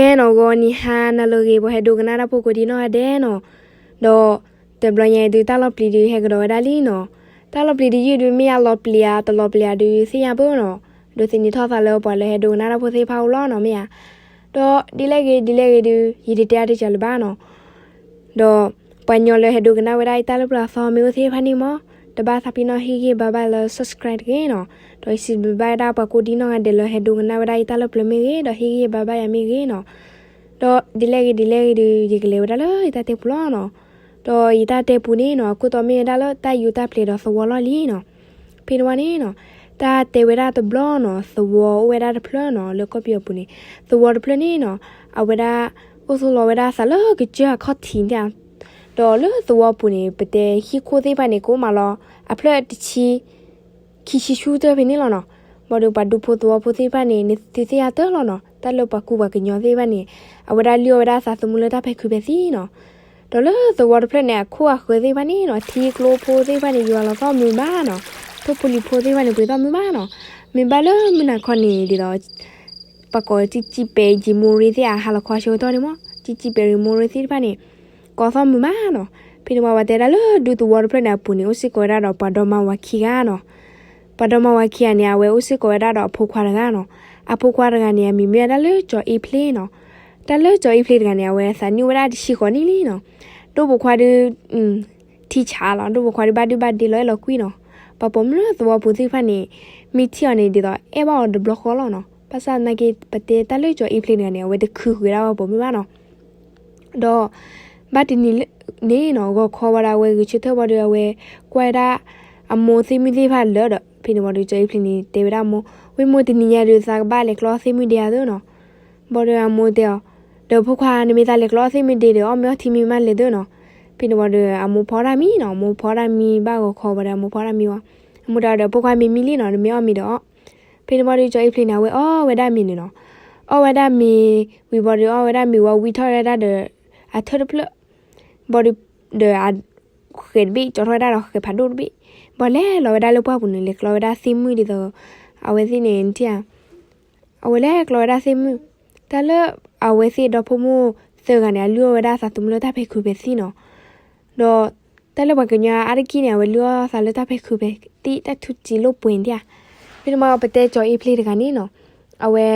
အဲၣ်နီၤ ဂီၤနံၤဟါနၤလၢအဂ့ၤ ပှၤဟဲဒိကနၣ်တၢ်ဖိကိးဒံနီၢ်ဂၤဒဲးနီၤ, ဒီးတဘျီညါအံၤဒုး တၢ်လီၤပျံၤဒုးဟဲကဒီးဝဲဒၣ်လံနီၤ, တၢ်လီၤပျံၤတယုၢ်ဒုး မ့ၢ်အလီၤပျံၤဧါ တလီၤပျံၤဧါဒုးသ့ၣ်ညါပၢၢ်နီၤ, ဒိးသန့ၤထီၣ်သးလၢပှၤလၢဟဲဒိကနၣ်တၢ်ဖိသ့ၣ်တဖၣ်အိၣ်လီၤနီၤ မ့ၢ်ဧါ, ဒီးဒ်လဲၣ်ဂ့ၤ ဒ်လဲၣ်ဂ့ၤဒုး ယတတဲအါတစှၤလၢၤဘၣ်နီၤ ဒီးပှၤကညီလၢဟဲဒိကနၣ်ဝဲဒၣ်ယတၢ်လၢပျၢၤအသီမ့ၢ်အိၣ်သ့ၣ်တဖၣ်န့ၣ်မ့ၢ်, တဘၣ်သးပ့ၤနီၣ်ဟ့ၣ်ဂံၢ်ဘါဘၣ်လၢ subscribe တဂ့ၤနီၤ, ဒီးယစံးဘျုးဘၣ်ဝဲဒၣ်ပှၤကိးဒံနီၢ်ဂၤဒဲးလၢဟဲဒိကနၣ်ဝဲဒၣ်ယတၢ်လၢပျၢၤမ့ၢ်ဂ့ၤ ဒီးဟ့ၣ်ဂံၢ်ဘါဘၣ်ယၤမ့ၢ်ဂ့ၤနီၤ, ဒီးဒ်လဲၣ်ဂ့ၤ ဒ်လဲၣ်ဂ့ၤဒုး ယကလဲၤဝဲဒၣ်လၢယတၢ်တဲပူၤလီၤနီၤ, ဒီးယတၢ်တဲပူၤန့ၣ်နီၤ အခိၣ်တီမ့ၢ်ဝဲဒၣ်လၢတၢ်ယူးတၢ်ပျဲၤဒီးသဝီလီၢ်လံနီၤ, ဖဲန့ၣ်ဝဲန့ၣ်နီၤ, တၢ်တဲဝဲဒၣ်တဘျီနီၤ သဝီအိၣ်ဝဲဒၣ်တဖျၢၣ်နီၤ လၢကီၢ်ပယီၤပူၤန့ၣ်, သဝီတဖျၢၣ်န့ၣ်နီၤ, အဝဲဒၣ် အိၣ်သူၣ်လီၤဝဲဒၣ်သးလၢကစၢၢ်အခီၣ်ထံးန့ၣ်ဧါ, ဒီးလၢသဝီပူၤန့ၣ် ပတဲဟံၣ်ခိၣ်သ့ၣ်တဖၣ်န့ၣ် ကအိၣ်မးလီၤ အဖျၢၣ်တဆံ ခံဆံဆူတၢၢ်ဖဲန့ၣ်လီၤနီၤ, ဘၣ်ဒီးပှၤဒူဖိသဝီဖိသ့ၣ်တဖၣ်န့ၣ် နသုသ့ၣ်ညါတၢ်လီၤနီၤ တၢ်လၢပှၤကူပှၤကညီသ့ၣ်တဖၣ်န့ၣ် အဝဲဒၣ်လုၢ်အီၣ်ဝဲဒၣ်သးသမူလၢတၢ်ဖဲးခုးဖဲးသံနီၤ, ဒီးလၢသဝီတဖျၢၣ်န့ၣ် အခိၣ်အဃၢၤသ့ၣ်တဖၣ်န့ၣ်နီၤ ထံကျိဖိသ့ၣ်တဖၣ်န့ၣ် ယွၤလီၤသီၣ်မုာ်မးနီၤ, ထိၣ်ဖိလံၤဖိသ့ၣ်တဖၣ်န့ၣ် ပှ့ၤသီၣ်မုာ်မးနီၤ, မ့ၢ်ဘၣ်လၢမုၢ်နၤခီန့ၣ်ဒ်သိး ပှၤကိး ကံကံပဲရံမိရ့သ့ၣ် အဟးလီၤခီဆၢကတီၢ်န့ၣ်မ့ၢ် ကံကံပဲရံမိရ့သ့ၣ်တဖၣ်န့ၣ် ကိးသီၣ်မုာ်မးနီၤ, ဖဲန့ၣ်ပှၤတဲဒၣ်လၢဒူသဝီတဖျၢၣ်န့ၣ်အပူၤန့ၣ် အိၣ်စ့ၢ်ကီးဝဲဒၣ်ဒီးပှၤဒီမါဝၤခံဂၤနီၤ, ပှၤဒီမါဝၤခံဂၤန့ၣ် အဝဲအိၣ်စ့ၢ်ကီးဝဲဒၣ်ဒီးအဖိခွါတဂၤနီၤ, အဖိခွါတဂၤန့ၣ် အမံၤမ့ၢ်ဝဲဒၣ်လၢကၠီၤအ့ဖျ့နီၤ, တၢ်လၢကၠီၤအ့ဖျ့တဂၤန့ၣ် အဝဲသးနံၣ်အိၣ်ဝဲဒၣ်တဆံဃိးနံၣ်လံနီၤ, ဒိၣ်ပိာ်ခွါဒုး ထံဆးလီၤ, ဒိၣ်ပိာ်ခွါဒုးဘၣ်ဒုးဘၣ်ဒ့လီၤအဲၣ်လီၤကွံနီၤ, ပှၤပိာ်မုၣ်လၢသဝီပူၤသ့ၣ်တဖၣ်န့ၣ် မ့ၢ်ထံၣ်အီၤန့ၣ်ဒ်သိး အဲၣ်ဘၣ်အီၤတဘျီဃီလီၤနီၤ, ဘၣ်ဆၣ်သနာ်က့ ပတဲတၢ်လၢကၠီၤအ့ဖျ့တဂၤန့ၣ် အဝဲတခုဃုာ်ဝဲဒၣ်ပှၤပိာ်မုၣ်ဘၣ်နီၤ, ဒီး ဘၣ်တနံၤန့ၣ်နီၤ ဂီၤခီဝဲဒၣ်အဝဲဂဲၤဆၢထၢၣ်ဘၣ်ဒီး အဝဲကွၢ်ဝဲဒၣ် အမိၢ်သ့ၣ်မုၣ်သ့ၣ်တဖၣ်လၢာ်ဒီး ဖဲန့ၣ်ဝံၤဒီး ကၠီၤအ့ဖျ့န့ၣ် တဲဝဲဒၣ်အမိၢ်, ဝ့ၢ်မိၢ် တနံၤညါဒီး သးကဘၣ်လဲၤကျီသ့ၣ်မုၣ်ဒံးဧါသ့နီၤ, ဘၣ်ဒီးအမိၢ်တဲအီၤ, ဒီးဖိခွါ နမ့ၢ်သးလဲၤကျီသ့ၣ်မုၣ်ဒံးဒီး အီၣ်မ့ၤအီထံမ့ၢ်မးလဲၤသ့နီၤ, ဖဲန့ၣ်ဝံၤဒီး အမိၢ်ဖီဒၣ်မံနီၤ, အမိၢ်ဖီဒၣ်မံဘၣ်ဂီၤခီဝံၤဒီး အမိၢ်ဖီဒၣ်မံဝံၤ, အမိၢ်တဲအီၤဒီး ဖိခွါ မ့ၢ်မံလံနီၤ နမ့ၢ်အီၣ်မ့ၤဒီးအီၣ်, ဖဲန့ၣ်ဝံၤဒီး ကၠီၤအ့ဖျ့န့ၣ် အဝဲအီၣ်ဝဲဒၣ်မ့ၤန့ၣ်နီၤ, အီၣ်ဝဲဒၣ်မ့ၤ ဝံၤဘၣ်ဒီး အီၣ်ဝဲဒၣ်မ့ၤဝံၤ ဝံထီၣ်ဝဲဒၣ်ဒီး အထၢၣ်တဖျၢၣ် ဘၣ်ဒီး ဒီးအဃဲၤတဘ့ၣ် ကၠီထီၣ်ဝဲဒၣ်ဒီးဃဲၤဖးဒိၣ်တဘ့ၣ်, ဘၣ်လဲၤလီၤဝဲဒၣ်လၢပှၢ်ပူၤန့ၣ် လဲၤကျီဝဲဒၣ်သ့ၣ်မုၣ်ဒ်သိး အဝဲသ့ၣ်န့ၣ် နထံၣ်ဧါ, အဝဲလဲၤကျီဝဲဒၣ်သ့ၣ်မုၣ်, တၢ်လၢအဝဲသ့ၣ်ဒီဖိမိၢ်သၢဂၤန့ၣ် အလုၢ်အီၣ်ဝဲဒၣ်သးသမူလၢတၢ်ဖဲးခုးဖဲးသံနီၤ, ဒီးတၢ်လၢပှၤကညီအါတက့ၢ်န့ၣ် အဝဲလုၢ်အီၣ်သးလၢတၢ်ဖဲးခုးဖဲးသံ တၢ်ထူးစံးလိာ်ပှဲၤန့ၣ်ဧါ, ဖဲန့ၣ်မ့ၢ်ပတဲကၠီၤအ့ဖျ့တဂၤန့ၣ်နီၤ, အဝဲ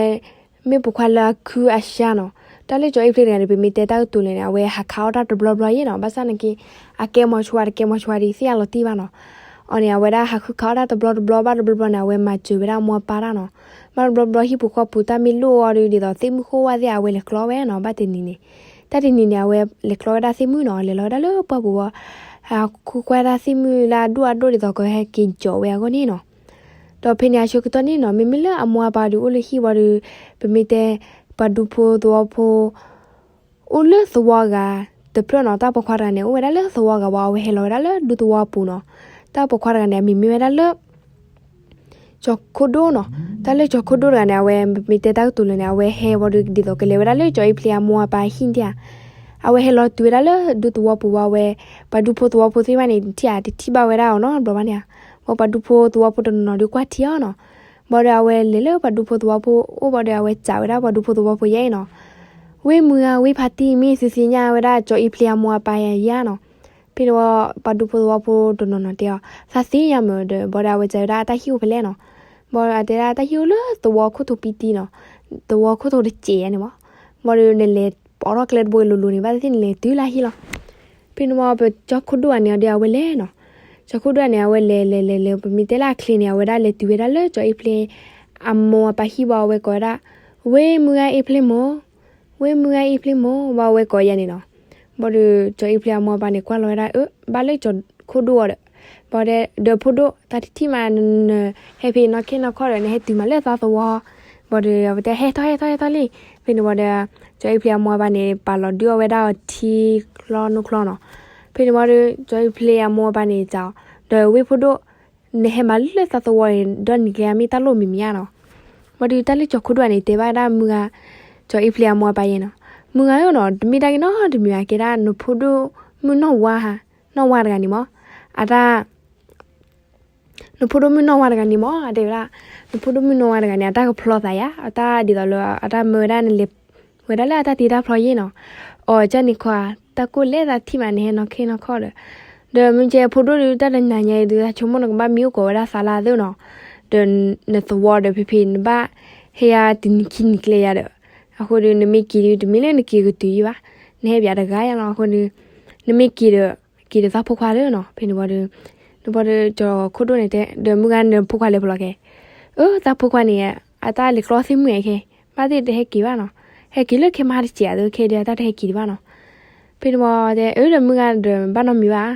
မ့ၢ်ပိာ်ခွါလၢအခုအရှါနီၤ, တၢ်လၢကၠီၤအ့ဖျ့တဂၤန့ၣ် ပမ့ၢ်တဲတၢ်ကတိၤလဲၣ်န့ၣ် အဝဲဟးခးအီၣ်တၢ်တဘျီဘျီယဲနီၤ, ဘၣ်ဆၣ်နာ်က့ အကဲမီၤဆှါတကဲမီၤဆှါဒ်သ့ၣ်ညါလီၤတံၢ်ဘၣ်နီၤ, အီၤန့ၣ် အဝဲဒၣ်ဟးဃုခးအီၣ်တၢ်တဘျီတဘျီ ဘၣ်တဘျီဘျီန့ၣ် အဝဲမၤစၢၤဝဲဒၣ်အမိၢ်အပၢ်တၢ်နီၤ, ဘၣ်တဘျီဘျီဟံၣ်ပူၤဃီပူၤတၢ်မ့ၢ်လိၣ်အီၤဒီး ဒ်သိးသ့ၣ်မုၣ်ဃိဝၣ်သ့ၣ် အဝဲလဲၤကျီဝဲနီၤ, ဘၣ်တနံၤန့ၣ် တၢ်တနံၤန့ၣ် အဝဲလဲၤကျီဝဲဒၣ်သ့ၣ်မုၣ်နီၤ, လဲၤလီၤဝဲဒၣ်လၢပှၢ်ပူၤဝံၤ ဟးဃုကွၢ်ဒၣ်သ့ၣ်မုၣ်လၢအဒိၣ်အဒိၣ်ဒ်သိးကဟဲက့ၤကၠီၤဝဲအဂီၢ်န့ၣ်နီၤ, ဒီးဖဲန့ၣ်အဆၢကတီၢ်န့ၣ်နီၤ မ့မ့ၢ်လၢအမိၢ်အပၢ်ဒုးအိၣ်လၢဟံၣ်ဝံၤဒီး ပမ့ၢ်တဲ ပှၤဒူဖိသဝီဖိ အိၣ်လၢသဝီဂၤတဖျၢၣ်နီၤ, တၢ်ပိာ်ခွါတဂၤန့ၣ် အိၣ်ဝဲဒၣ်လၢသဝီဂၤဝံၤ အဝဲဟဲလီၤဝဲဒၣ်လၢဒူသဝီပူၤနီၤ, တၢ်ပိာ်ခွါတဂၤန့ၣ် အမံၤမ့ၢ်ဝဲဒၣ်လၢ ကၠီၤခိၣ်ဒိၣ်နီၤ, တၢ်လၢကၠီၤခိၣ်ဒိၣ်တဂၤန့ၣ် အဝဲမ့ၢ်တဲတၢ်ကတိၤလၢာ်န့ၣ် အဝဲဟဲဝံၤဒီး ဒ်သိးကလဲၤဝဲဒၣ်လၢကၠီၤအ့ဖျ့အမိၢ်အပၢ်ဟံၣ်န့ၣ်ဧါ, အဝဲဟဲလီၤတုၤဝဲဒၣ်လၢဒူသဝီပူၤဝံၤ အဝဲ ပှၤဒူဖိသဝီဖိသ့ၣ်တဖၣ်န့ၣ် ထံၣ်ဧါ တထံၣ်ဘၣ်ဝဲဒၣ်အီၤနီတဘျီဘၣ်န့ၣ်ဧါ, ဝံၤပှၤဒူဖိသဝီဖိတနီၤနီၤဒုးကွၢ်ထံအီၤနီၤ, ဘၣ်ဒီးအဝဲလဲၤလၢပှၤဒူဖိသဝီဖိအိၣ်ဘၣ်ဒီး အဝဲစံးဝဲဒၣ်ပှၤဒူဖိသဝီဖိယဲအံၤနီၤ, ဝ့ၢ်မုၢ်ဂၤ ဝ့ၢ်ဖါတံၢ် မ့ၢ်သုသ့ၣ်ညါဝဲဒၣ်ကၠီၤအ့ဖျ့အမိၢ်အပၢ်ယၤဧါနီၤ, ဖဲန့ၣ်ဝံၤ ပှၤဒူဖိသဝီဖိတနီၤနီၤတဲအီၤ သးသ့ၣ်ညါမ့ၢ်ဒီး ဘၣ်ဒီးအဝဲစံးဝဲဒၣ်အတၢ်ဟံၣ်အိၣ်ဖဲလဲၣ်နီၤ, ဘၣ်ဒီးအတဲဒၣ်တၢ်ဟံၣ်အိၣ်လၢသဝီခိၣ်ထိးပံတံနီၤ, သဝီခိၣ်ထိးတစဲးယါန့ၣ်မး, ဘၣ်ဒီးနလဲၤပိာ်ထီၣ်ကျဲတဘိလိၤလိၤန့ၣ် ဘၣ်သ့ၣ်သ့ၣ်နလဲၤတုၤလၢဟံၣ်လီၤ, ဖဲန့ၣ်ဝံၤ ပကၠီၤခိၣ်ဒိၣ်ဂၤန့ၣ်ဒီး အဝဲလဲၤနီၤ, ကၠီၤခိၣ်ဒိၣ်ဂၤန့ၣ် အဝဲလဲၤလဲၤလဲၤလဲၤ ပမ့ၢ်တဲလၢအချ့န့ၣ် အဝဲဒၣ်လဲၤတုၤဝဲဒၣ်လၢကၠီၤအ့ဖျ့ အမိၢ်အပၢ်ဟံၣ်ဘၣ် အဝဲကိးဝဲဒၣ် ဝ့ၢ်မုၢ်ဂၤအ့ဖျ့မိၢ်, ဝ့ၢ်မုၢ်ဂၤအ့ဖျ့မိၢ် ဘၣ်အဝဲကိးယါန့ၣ်နီၤ, ဘၣ်ဒီးကၠီၤအ့ဖျ့အမိၢ်အပၢ်န့ၣ် ကွၢ်လီၤဝဲဒၣ် အၢ ဘၣ်လၢကၠီၤခိၣ်ဒိၣ်အီၤဒီး, ဘၣ်ဒီး ဒီးဖိဒိၣ် တၢ်တထံၣ်မး နဟဲဖဲအံၤနီၢ်ခီနီၢ်ခီဒီး နဟဲတုၤမးလၢသးသဝီ, ဘၣ်ဒီးအဝဲတဲ ဟဲထီၣ်ဟဲထီၣ်ဟဲထီၣ်လံ, ဖဲန့ၣ်ဝံၤဒီး ကၠီၤအ့ဖျ့အမိၢ်အပၢ်န့ၣ် ပာ်လီၤဒုးအီၣ်ဝဲဒၣ်အီၤထံချီနိချီနီၤ, ဖဲန့ၣ်ဝံၤဒီး ကၠီၤအ့ဖျ့အမိၢ်အပၢ်န့ၣ်စံးအီၤ, ဒီးဝ့ၢ်ဖိဒိၣ် နဟဲမးလၢသးသဝီန့ၣ် ဒီနံၤကျဲမ့ၢ်တၢ်လိၣ်မံၤမံၤဧါနီၤ, ဘၣ်ဒီးတၢ်လၢကၠီၤခိၣ်ဒိၣ်န့ၣ် တဲဘၣ်ဒၣ်မုၢ်ဂၤ, ကၠီၤအ့ဖျ့အမိၢ်အပၢ်ယဲနီၤ, မုၢ်ဂၤဧၢနီၤ တမ့ၢ်တၢ်ဂ့ၤနီတမံၤဘၣ် ကဲဒၣ်နဖိဒိၣ်မုၣ်နီၢ်ဝါဧါ, နီၢ်ဝါတဂၤန့ၣ်မး, အတၢ် နဖိဒိၣ်မုၣ်နီၢ်ဝါတဂၤန့ၣ်မး အတဲဝဲဒၣ်, နဖိဒိၣ်မုၣ်နီၢ်ဝါတဂၤန့ၣ် အတၢ်ကဖျီသးယါ, အတၢ်ဒ်သိးလၢအတၢ်မၢဝဲဒၣ်နလဲၤ ဝဲဒၣ်လၢအတၢ်တ့တၢ်ဖျီယ့ၣ်နီၤ. အီၤကန့ၣ်ခွါ, တၢ်ကိၢ်လဲၣ်သးထံၣ်မး နဟဲနီၢ်ခ့နီၢ်ခီဒီး, ဒီးမ့ၢ်ကဲဖိဒိၣ်ဒုး တၢ်တနၤညါအံၤဒုး သးဆိကမိၣ်နကဘၣ်မံအိၣ်ကိးဝဲဒၣ်သးလၢသ့နီၤ, ဒီးနသဝီဒီးဖံဖံ နဘၣ်ဟဲယၤတနံၤခံနံၤကျဲယၤဒီး, အဃိဒီး နမ့ၢ်က့ၤဒုး တမ့ၢ်လၢနက့ၤကတုၤယံၣ်ဘၣ်, နဟဲပၠးတဂၤယါလီၤ. အဃိဒီး နမ့ၢ်က့ၤဒီး က့ၤဒီးသးဖိခွါလၢနီၤ. ဖဲန့ၣ်ဝံၤဒီး နဘၣ်ဒီး ကၠီၤခိၣ်ဒိၣ်န့ၣ်တဲ ဒီးမုၢ်ဂၤနဖိခွါလဲၤဖဲလဲၣ်ကဲ, အၢ သးဖိခွါန့ၣ် အတၢ်လဲၤကျီသ့ၣ်မုၢ်အခဲ, ဘၣ်သ့ၣ်တဟဲက့ၤဘၣ်နီၤ, ဟဲက့ၤလၢခဲမဟါတစဲးဧါ ခဲဒုးအတၢ်တဟဲက့ၤဒံးဘၣ်နီၤ. ဖဲန့ၣ်ဝံၤတဲ အၢ ဒီးမုၢ်ဂၤဒီးဘၣ်နီတမံၤဘၣ်,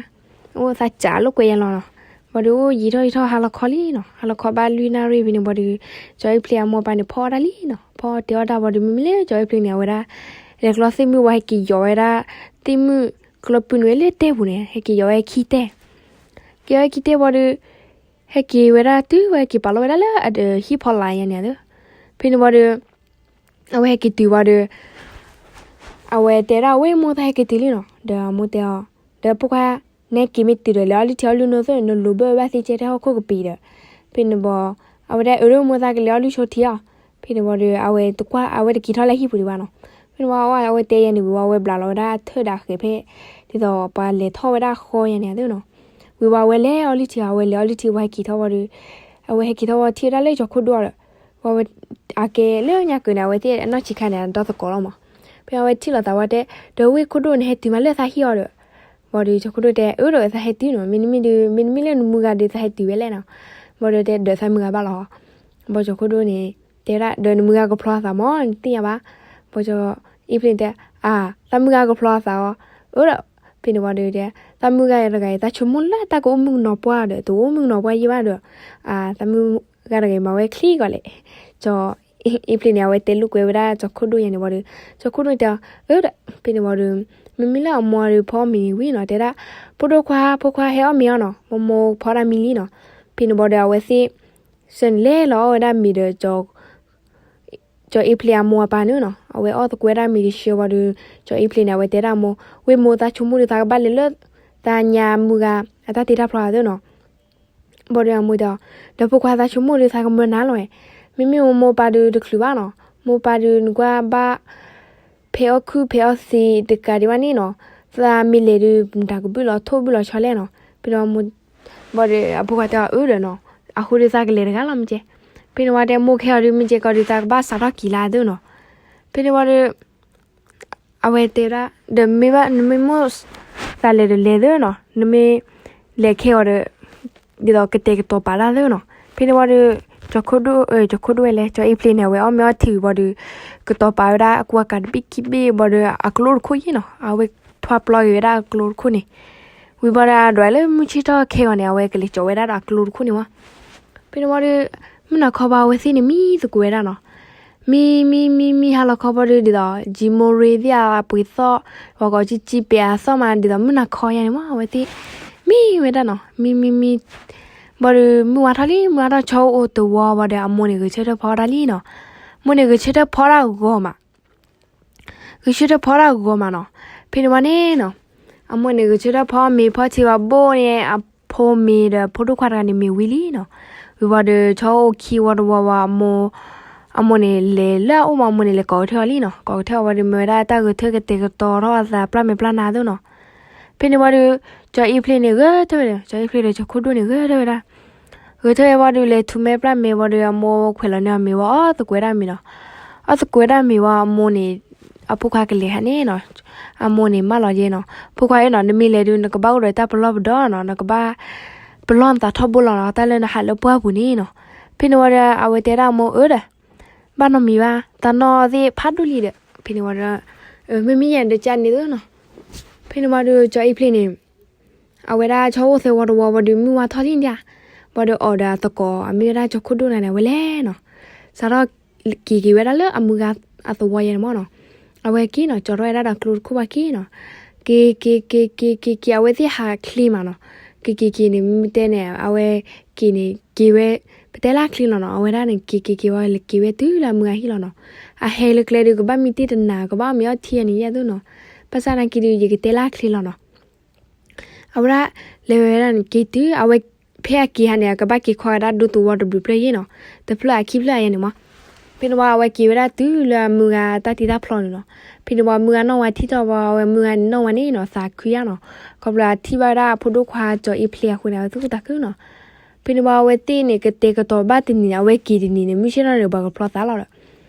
အိၣ်သးစးလိာ်ကွဲယါလီၤနီၤ. ဘၣ်ဒီးအိၣ်ယံာ်ထီၣ်ယံာ်ထီၣ် ဟါလီၤခီလံနီၤ, ဟါလီၤခီဘၣ်လွံၢ်နၣ်ရံၣ်ဖဲန့ၣ်ဝံၤဒီး ကၠီၤအ့ဖျ့အမိၢ်အပၢ်န့ၣ် ဖီအီၣ်တၢ်လံနီၤ. ဖီတဲအီၣ်တၢ်ဝံၤဒီး မ့မ့ၢ်လၢကၠီၤအ့ဖျ့န့ၣ် အဝဲဒၣ် လဲၤကျီသ့ၣ်မုၢ်ဝံၤ ဟဲက့ၤယီၤဝဲဒၣ် သ့ၣ်မုၢ်ကျီပုၢ်န့ၣ်ဝဲလၢ တဲပူၤန့ၣ် ဟဲက့ၤယီၤဝဲခံတဲ က့ၤဝဲခံတဲဝံၤဒီး ဟဲက့ၤဝဲဒၣ်တုၤဝဲက့ၤပာ်လီၤဝဲဒၣ်လၢအဟံၣ်ဖီလာ်ယါန့ၣ်ဧါ. ဖဲန့ၣ်ဝံၤဒီး အဝဲဟဲက့ၤတုၤဝံၤဒီး အဝဲတဲဒၣ်ဝဲမိၢ်သးဟဲက့ၤတုၤလံနီၤ. ဒီးအမိၢ်တဲအီၤ, ဒီးဖိခွါ နဟဲက့ၤမ့ၢ်တုၤဒီး လဲၤအီၣ်လုၢ်ထံအီၣ်လုၢ်နိသ့ၣ် နလိၤဘၢဝဲဘၣ်သ့ကဲထဲဟီၣ်ခိၣ်ကပံာ်ဒီး, ဖဲန့ၣ်ဝံၤ အဝဲဒၣ်အၢ ဒီးမိၢ်သးကလဲၤအီၣ်လုၢ်ဆိထံအီၤ. ဖဲန့ၣ်ဝံၤဒီး အဝဲတကွၢ် အဝဲတက့ၤထီၣ်လၢဟံၣ်ပူၤဒံးဘၣ်နီၤ. ဖဲန့ၣ်ဝံၤ အဝဲတဲယါန့ၣ်ဝံၤ အဝဲဘျးလီၤဝဲဒၣ်အထၢၣ်ဒီးအဃဲၤဖဲ ဒ်သိးပှၤလဲၤထီၣ်ဝဲဒၣ်ဃီယါန့ၣ်ဧါနီၤ. ဝံၤဝံၤအဝဲလဲၤအီၣ်လုၢ်ထံအီၤ အဝဲလဲၤအီၣ်လုၢ်ထံဝံၤဟဲက့ၤထီၣ်ဝံၤဒီး အဝဲဟဲက့ၤထီၣ်ဝံၤထံၣ်ဝဲဒၣ်လၢကၠီၤခိၣ်ဒိၣ်ဒီး ဝံၤ အကဲလၢညါကၢးန့ၣ် အဝဲသ့ၣ်အနီၢ်ဆံးခါန့ၣ် ဒီသကိးလီၤမး. ဖဲအဝဲထံၣ်လိာ်သးဝံၤတဲ ဒီးဝ့ၢ်ခိၣ်ဒိၣ် နဟဲတုၤမးလၢသးဟံၣ်အီၤဒီး, ဘၣ်ဒီးကၠီၤခိၣ်ဒိၣ်တဲ အၢ ဒီးသးဟဲတုၤနီၤ, မ့တမ့ၢ်ဒီး မ့တမ့ၢ်လၢနမုၢ်ဂၤဒီး သးဟဲတုၤဝဲလဲၣ်နီၤ. ဘၣ်ဒီးတဲ ဒီးသးမုၢ်ဂၤဘၣ်လီၤ. ဘၣ်ကၠီၤခိၣ်ဒိၣ်န့ၣ် တဲဒၣ် ဒီးနမုၢ်ဂၤကဖျီအသးမး နသ့ၣ်ညါဘၣ်. ဘၣ်ကၠီၤအ့ဖျ့န့ၣ်တဲ အါ သးမုၢ်ဂၤကဖျီအသးအီၤ, အၢ ဒီး ဖဲန့ၣ်ဝံၤဒီးတဲ သးမုၢ်ဂၤတဂၤအံၤ သးဆိကမိၣ်လၢတၢ်ကအိၣ်မုၣ်ကနီၤပှၢ်ဒီး တအိၣ်မုၣ်ကနီၤပှၢ်ယံၣ်ဘၣ်ဒီး အါ သးမုၢ်ဂၤတဂၤအံၤ မၤဝဲချံကီးလဲၣ်. ကၠီၤအ့ဖျ့န့ၣ် အဝဲတဲလိာ်ကွဲဝဲဒၣ်ကၠီၤခိၣ်ဒိၣ်ယါန့ၣ်ဝံၤဒီး ကၠီၤခိၣ်ဒိၣ်တဲအီၤ အၢ ဒီး ဖဲန့ၣ်ဝံၤဒီး မ့မ့ၢ်လၢအမိၢ်ဒီးဖီအီၣ်မ့ၤန့ၣ်ဝံၤနီၤ တဲဒၣ် ဖိဒိၣ်ခွါ ဖိခွါဟဲအီၣ်မ့ၤအီၤနီၤ, မိၢ်မိၢ်ဖီဒၣ်မံလံနီၤ. ဖဲန့ၣ်ဝံၤဒီး အဝဲသ့ၣ် ဆၢန့ၣ်လဲၤလီၤအီၣ်ဝဲဒၣ်မ့ၤဒီး ကၠီၤအ့ဖျ့အမိၢ်အပၢ်န့ၣ်နီၤ. အဝဲအီၣ်သကိးဝဲဒၣ်မ့ၤတဆၢဝံၤဒီး ကၠီၤအ့ဖျ့န့ၣ် အဝဲတဲဒၣ်မိၢ်, ဝ့ၢ်မိၢ် သးဆိကမိၣ်ဒီး သးကဘၣ်လဲၤလၢ သးညါမုၢ်ဂၤ အတၢ်တ့တၢ်ဖျီအသးနီၤ. ဘၣ်ဒီးအမိၢ်တဲအီၤ, ဒီးဖိခွါ သးဆိကမိၣ်ဒီး သးကမၢနၤလီၤဝဲ, မ့မ့ၢ်မိၢ်ပၢ်ဒီးတချုးဘၣ်နီၤ, မိၢ်ပၢ်ဒီးနကွၢ်ဘၣ် ဖဲအီၣ်ခုၣ်ဖဲအီၣ်သ့တကးဒံးဘၣ်န့ၣ်နီၤ, သးမ့ၢ်လဲၤဒီး နတၢ်ကဘုၣ်လီၤထိၣ်ဘုၣ်လီၤဆီလဲၣ်နီၤ. ဖဲန့ၣ် ဘၣ်ဒီးအဖိခွါတဲအီၤ အၢ ဒီးနီၤ, အဃိဒီးသးကလဲၤတဂၤလီၤမ့ၢ်ကဲ. ဖဲန့ၣ်ဝံၤဒီးမိၢ်ခဲအီၤဒီး မ့ၢ်ကဲကီးဒီး သးကဘၣ်စးထီၣ်က့ၤလၢသ့နီၤ. ဖဲန့ၣ်ဝံၤဒီး အဝဲတဲဒၣ် ဒီးမ့ၢ်ဘၣ် နမ့ၢ်မိၣ်သးလဲၤဒီးလဲၤသ့နီၤ, နမ့ၢ်လဲၤခဲအီၤဒီး ဒ်သိးကတဲာ်ကတီၤပာ်တၢ်သ့နီၤ. ဖဲန့ၣ်ဝံၤဒီး ကၠီၤခိၣ်ဒိၣ် ကၠီၤခိၣ်ဒိၣ်ဝဲလဲၣ် ကၠီၤအ့ဖျ့န့ၣ် အဝဲအီၣ်မ့ၤအီထံဝံၤဒီး ကတီၤပာ်ဝဲဒၣ်အကူအကၤတဘ့ၣ်ခံဘ့ၣ်ဘၣ်ဒီး အကျိတခိၣ်ယံၣ်နီၤ, အဝဲထွါပျီက့ၤဝဲဒၣ်အကျိတခိၣ်န့ၣ်. ဝံၤဘၣ်ဒီးအဒွးလၢမုၢ်ဆ့ၣ်ထီၣ်ခဲအီၤန့ၣ် အဝဲကလဲၤကၠီၤဝဲဒၣ်ဒီးအကျိတခိၣ်န့ၣ်ဝံၤ. ဖဲန့ၣ်ဝံၤဒီး မုၢ်နၤခီဘၣ်အဝဲသ့ၣ်န့ၣ် မံသကိးဝဲဒၣ်နီၤ. မံ မံ မံ မံ ဟါလီၤခီဘၣ်ဒီး ဒ်သိး ကၠံမိရ့သ့ၣ်အပှ့ၤသီၣ် ပှၤကိးကၠံကၠံပဲအသီၣ်မး ဒ်သိးမုၢ်နၤခီယါန့ၣ်မး အဝဲသ့ၣ် မံဝဲဒၣ်နီၤ. မံ မံ မံ ဘၣ်ဒီး မုၢ်ဝါထီၣ်လံ မုၢ်ဝါထီၣ် ဆီအိၣ်တဝီဘၣ်ဒီး အမိၢ်န့ၣ် ဂဲၤဆၢထၢၣ်ဖီတၢ်လံနီၤ. မိၢ်န့ၣ် ဂဲၤဆၢထၢၣ်ဖီတၢ်ဂီၤမး ဂဲၤဆၢထၢၣ်ဖီတၢ်ဂီၤမးနီၤ. ဖဲန့ၣ်ဝံၤန့ၣ်နီၤ, အမိၢ်န့ၣ် ဂဲၤဆၢထၢၣ်ဖီမ့ၤဖီထံဝံၤဘိၣ်န့ၣ် အဖိမ့ၤဒီးဖိဒိၣ်ခွါတဂၤန့ၣ် မ့ၤဝံၤလံနီၤ. ဝံၤဘၣ်ဒီး ဆီအိၣ်ခံဝီတဝီဝံၤ အမိၢ် အမိၢ်န့ၣ် လဲၤလၢအအိၣ်မး အမိၢ်န့ၣ် လဲၤကိးကထၢၣ်အီၤလံနီၤ. ကိးကထၢၣ်အီၤဝံၤဒီး မ့ၢ်ဝဲဒၣ်တၢ်ဂဲၤဆၢထၢၣ်ကတဲာ်ကတီၤထီၣ်အသး ပျၢ်မဲာ်ပျၢ်နါသ့နီၤ. ဖဲန့ၣ်ဝံၤဒီး ကၠီၤအ့ဖျ့န့ၣ် ဂဲၤထၢၣ်ဝဲဒီး ကၠီၤအ့ဖျ့ဒီး ကၠီၤခိၣ်ဒိၣ်န့ၣ် ဂဲၤထၢၣ်ဝဲဒၣ် ဂဲၤထၢၣ်ဝံၤဒီး လဲၤထူမဲပျၢ်မဲာ်ဝံၤဒီး အမိၢ်ခွဲးလီၤန့ၢ်အီၤမ့ၤဝံၤ အီၣ်သကိးဝဲဒၣ်မ့ၤနီၤ. အီၣ်သကိးဝဲဒၣ်မ့ၤဝံၤ အမိၢ်န့ၣ် အဖိခွါကလဲၤဟးန့ၣ်နီၤ. အမိၢ်န့ၣ်မၢလီၤယဲနီၤ, ဖိခွါဧၢနီၤ, နမ့ၢ်လဲၤဒုး နကဘၣ်အိၣ်ဒီးတၢ်ပလီၢ်ပဒီနီၤ, နကဘၣ်ပလီၢ်နသးထီဘိလီၤနီၤ, တၢ်လၢနဟးလၢပှၢ်ပူၤန့ၣ်နီၤ. ဖဲန့ၣ်ဝံၤဒီး အဝဲတဲဒၣ်အမိၢ် အၢဒီး ဘၣ်နီတမံၤဘၣ်, တၢ်နီၣ်သ့ၣ်ဖးဒိၣ်လံဒီး. ဖဲန့ၣ်ဝံၤဒီး မ့မ့ၢ်ယဲဒီးကန့ၣ်သ့နီၤ. ဖဲန့ၣ်ဝံၤဒီး ကၠီၤအ့ဖျ့န့ၣ် အဝဲဒၣ်ဆီအိၣ်သၢဝီတဝီဝံၤဒီး မုၢ်ဝါထီၣ်လံဒၣ်, ဝံၤဒီးအီၤဒီးအသကိး အမ့ၢ်ဝဲဒၣ်ကၠီၤခိၣ်ဒိၣ်န့ၣ် အဝဲလဲၤနီၤ, စးထီၣ်က့ၤက့ၤဝဲဒၣ်လၢအမုၢ်ဂၤအသဝီယဲန့ၣ်မးနီၤ. အဝဲက့ၤနီၤ ကၠီၤထီၣ်ဝဲဒၣ်ဒီးကျိတခိၣ်ဘၣ်က့ၤနီၤ, က့ၤ က့ၤ က့ၤ က့ၤ က့ၤ က့ၤ အဝဲသ့ၣ်ဟးချ့မးနီၤ, က့ၤ က့ၤ က့ၤန့ၣ် မ့ၢ်တဲန့ၣ် အဝဲက့ၤန့ၣ် က့ၤဝဲ ပတဲလၢအချ့လီၤနီၤ, အဝဲဒၣ်န့ၣ် က့ၤ က့ၤ က့ၤဝဲ လဲၤက့ၤဝဲတုၤလၢအမုၢ်ဂၤဟံၣ်လီၤနီၤ. အဟဲလၢကျဲဒီး ကဘၣ်မံတ့ၢ်တနၤ ကဘၣ်မံအီၣ်ထံအန့ၣ် ယဲၢ်သိနီၤ, ဘၣ်ဆၣ်သနာ်က့ဒီး ယကတဲလၢအချ့လီၤနီၤ. အဝဲဒၣ်လဲၤဝဲဒၣ်န့ၣ် က့ၤတုၤ အဝဲဖဲအက့ၤဟးန့ၣ် အကဘၣ်က့ၤခီဝဲဒၣ်ဒိသဝီတဘျုးဖျၢၣ်ယဲၢ်နီၤ, တဖျၢၣ်အခံဖျၢၣ်အယဲၢ်န့ၣ်မး. ဖဲန့ၣ်ဝံၤအဝဲက့ၤဝဲဒၣ်တုၤလၢအမုၢ်ဂၤတၢ်တံၤတၢ်ဖျီန့ၣ်နီၤ. ဖဲန့ၣ်ဝံၤမုၢ်ဂၤနီၢ်ဝါထံၣ်ထီၣ်ဝံၤ အဝဲမုၢ်ဂၤန့ၣ်နီၢ်ဝါန့ၣ်နီၤ သးခုယါနီၤ. ခီဖျိအထံၣ်ဘၣ်ဝဲဒၣ်အဖိဒိၣ်ခွါကၠီၤအ့ဖြ့အဃိန့ၣ် အဝဲသူၣ်ခုသးခုနီၤ. ဖဲန့ၣ်ဝံၤအဝဲသ့ၣ်န့ၣ် ကတဲာ်ကတီၤဘၣ်တနံၤန့ၣ် အဝဲက့ၤတနံၤန့ၣ် မုၢ်ဆ့ၣ်ထီၣ်န့ၣ် ပှၤကဖျီသးလီၤဒီး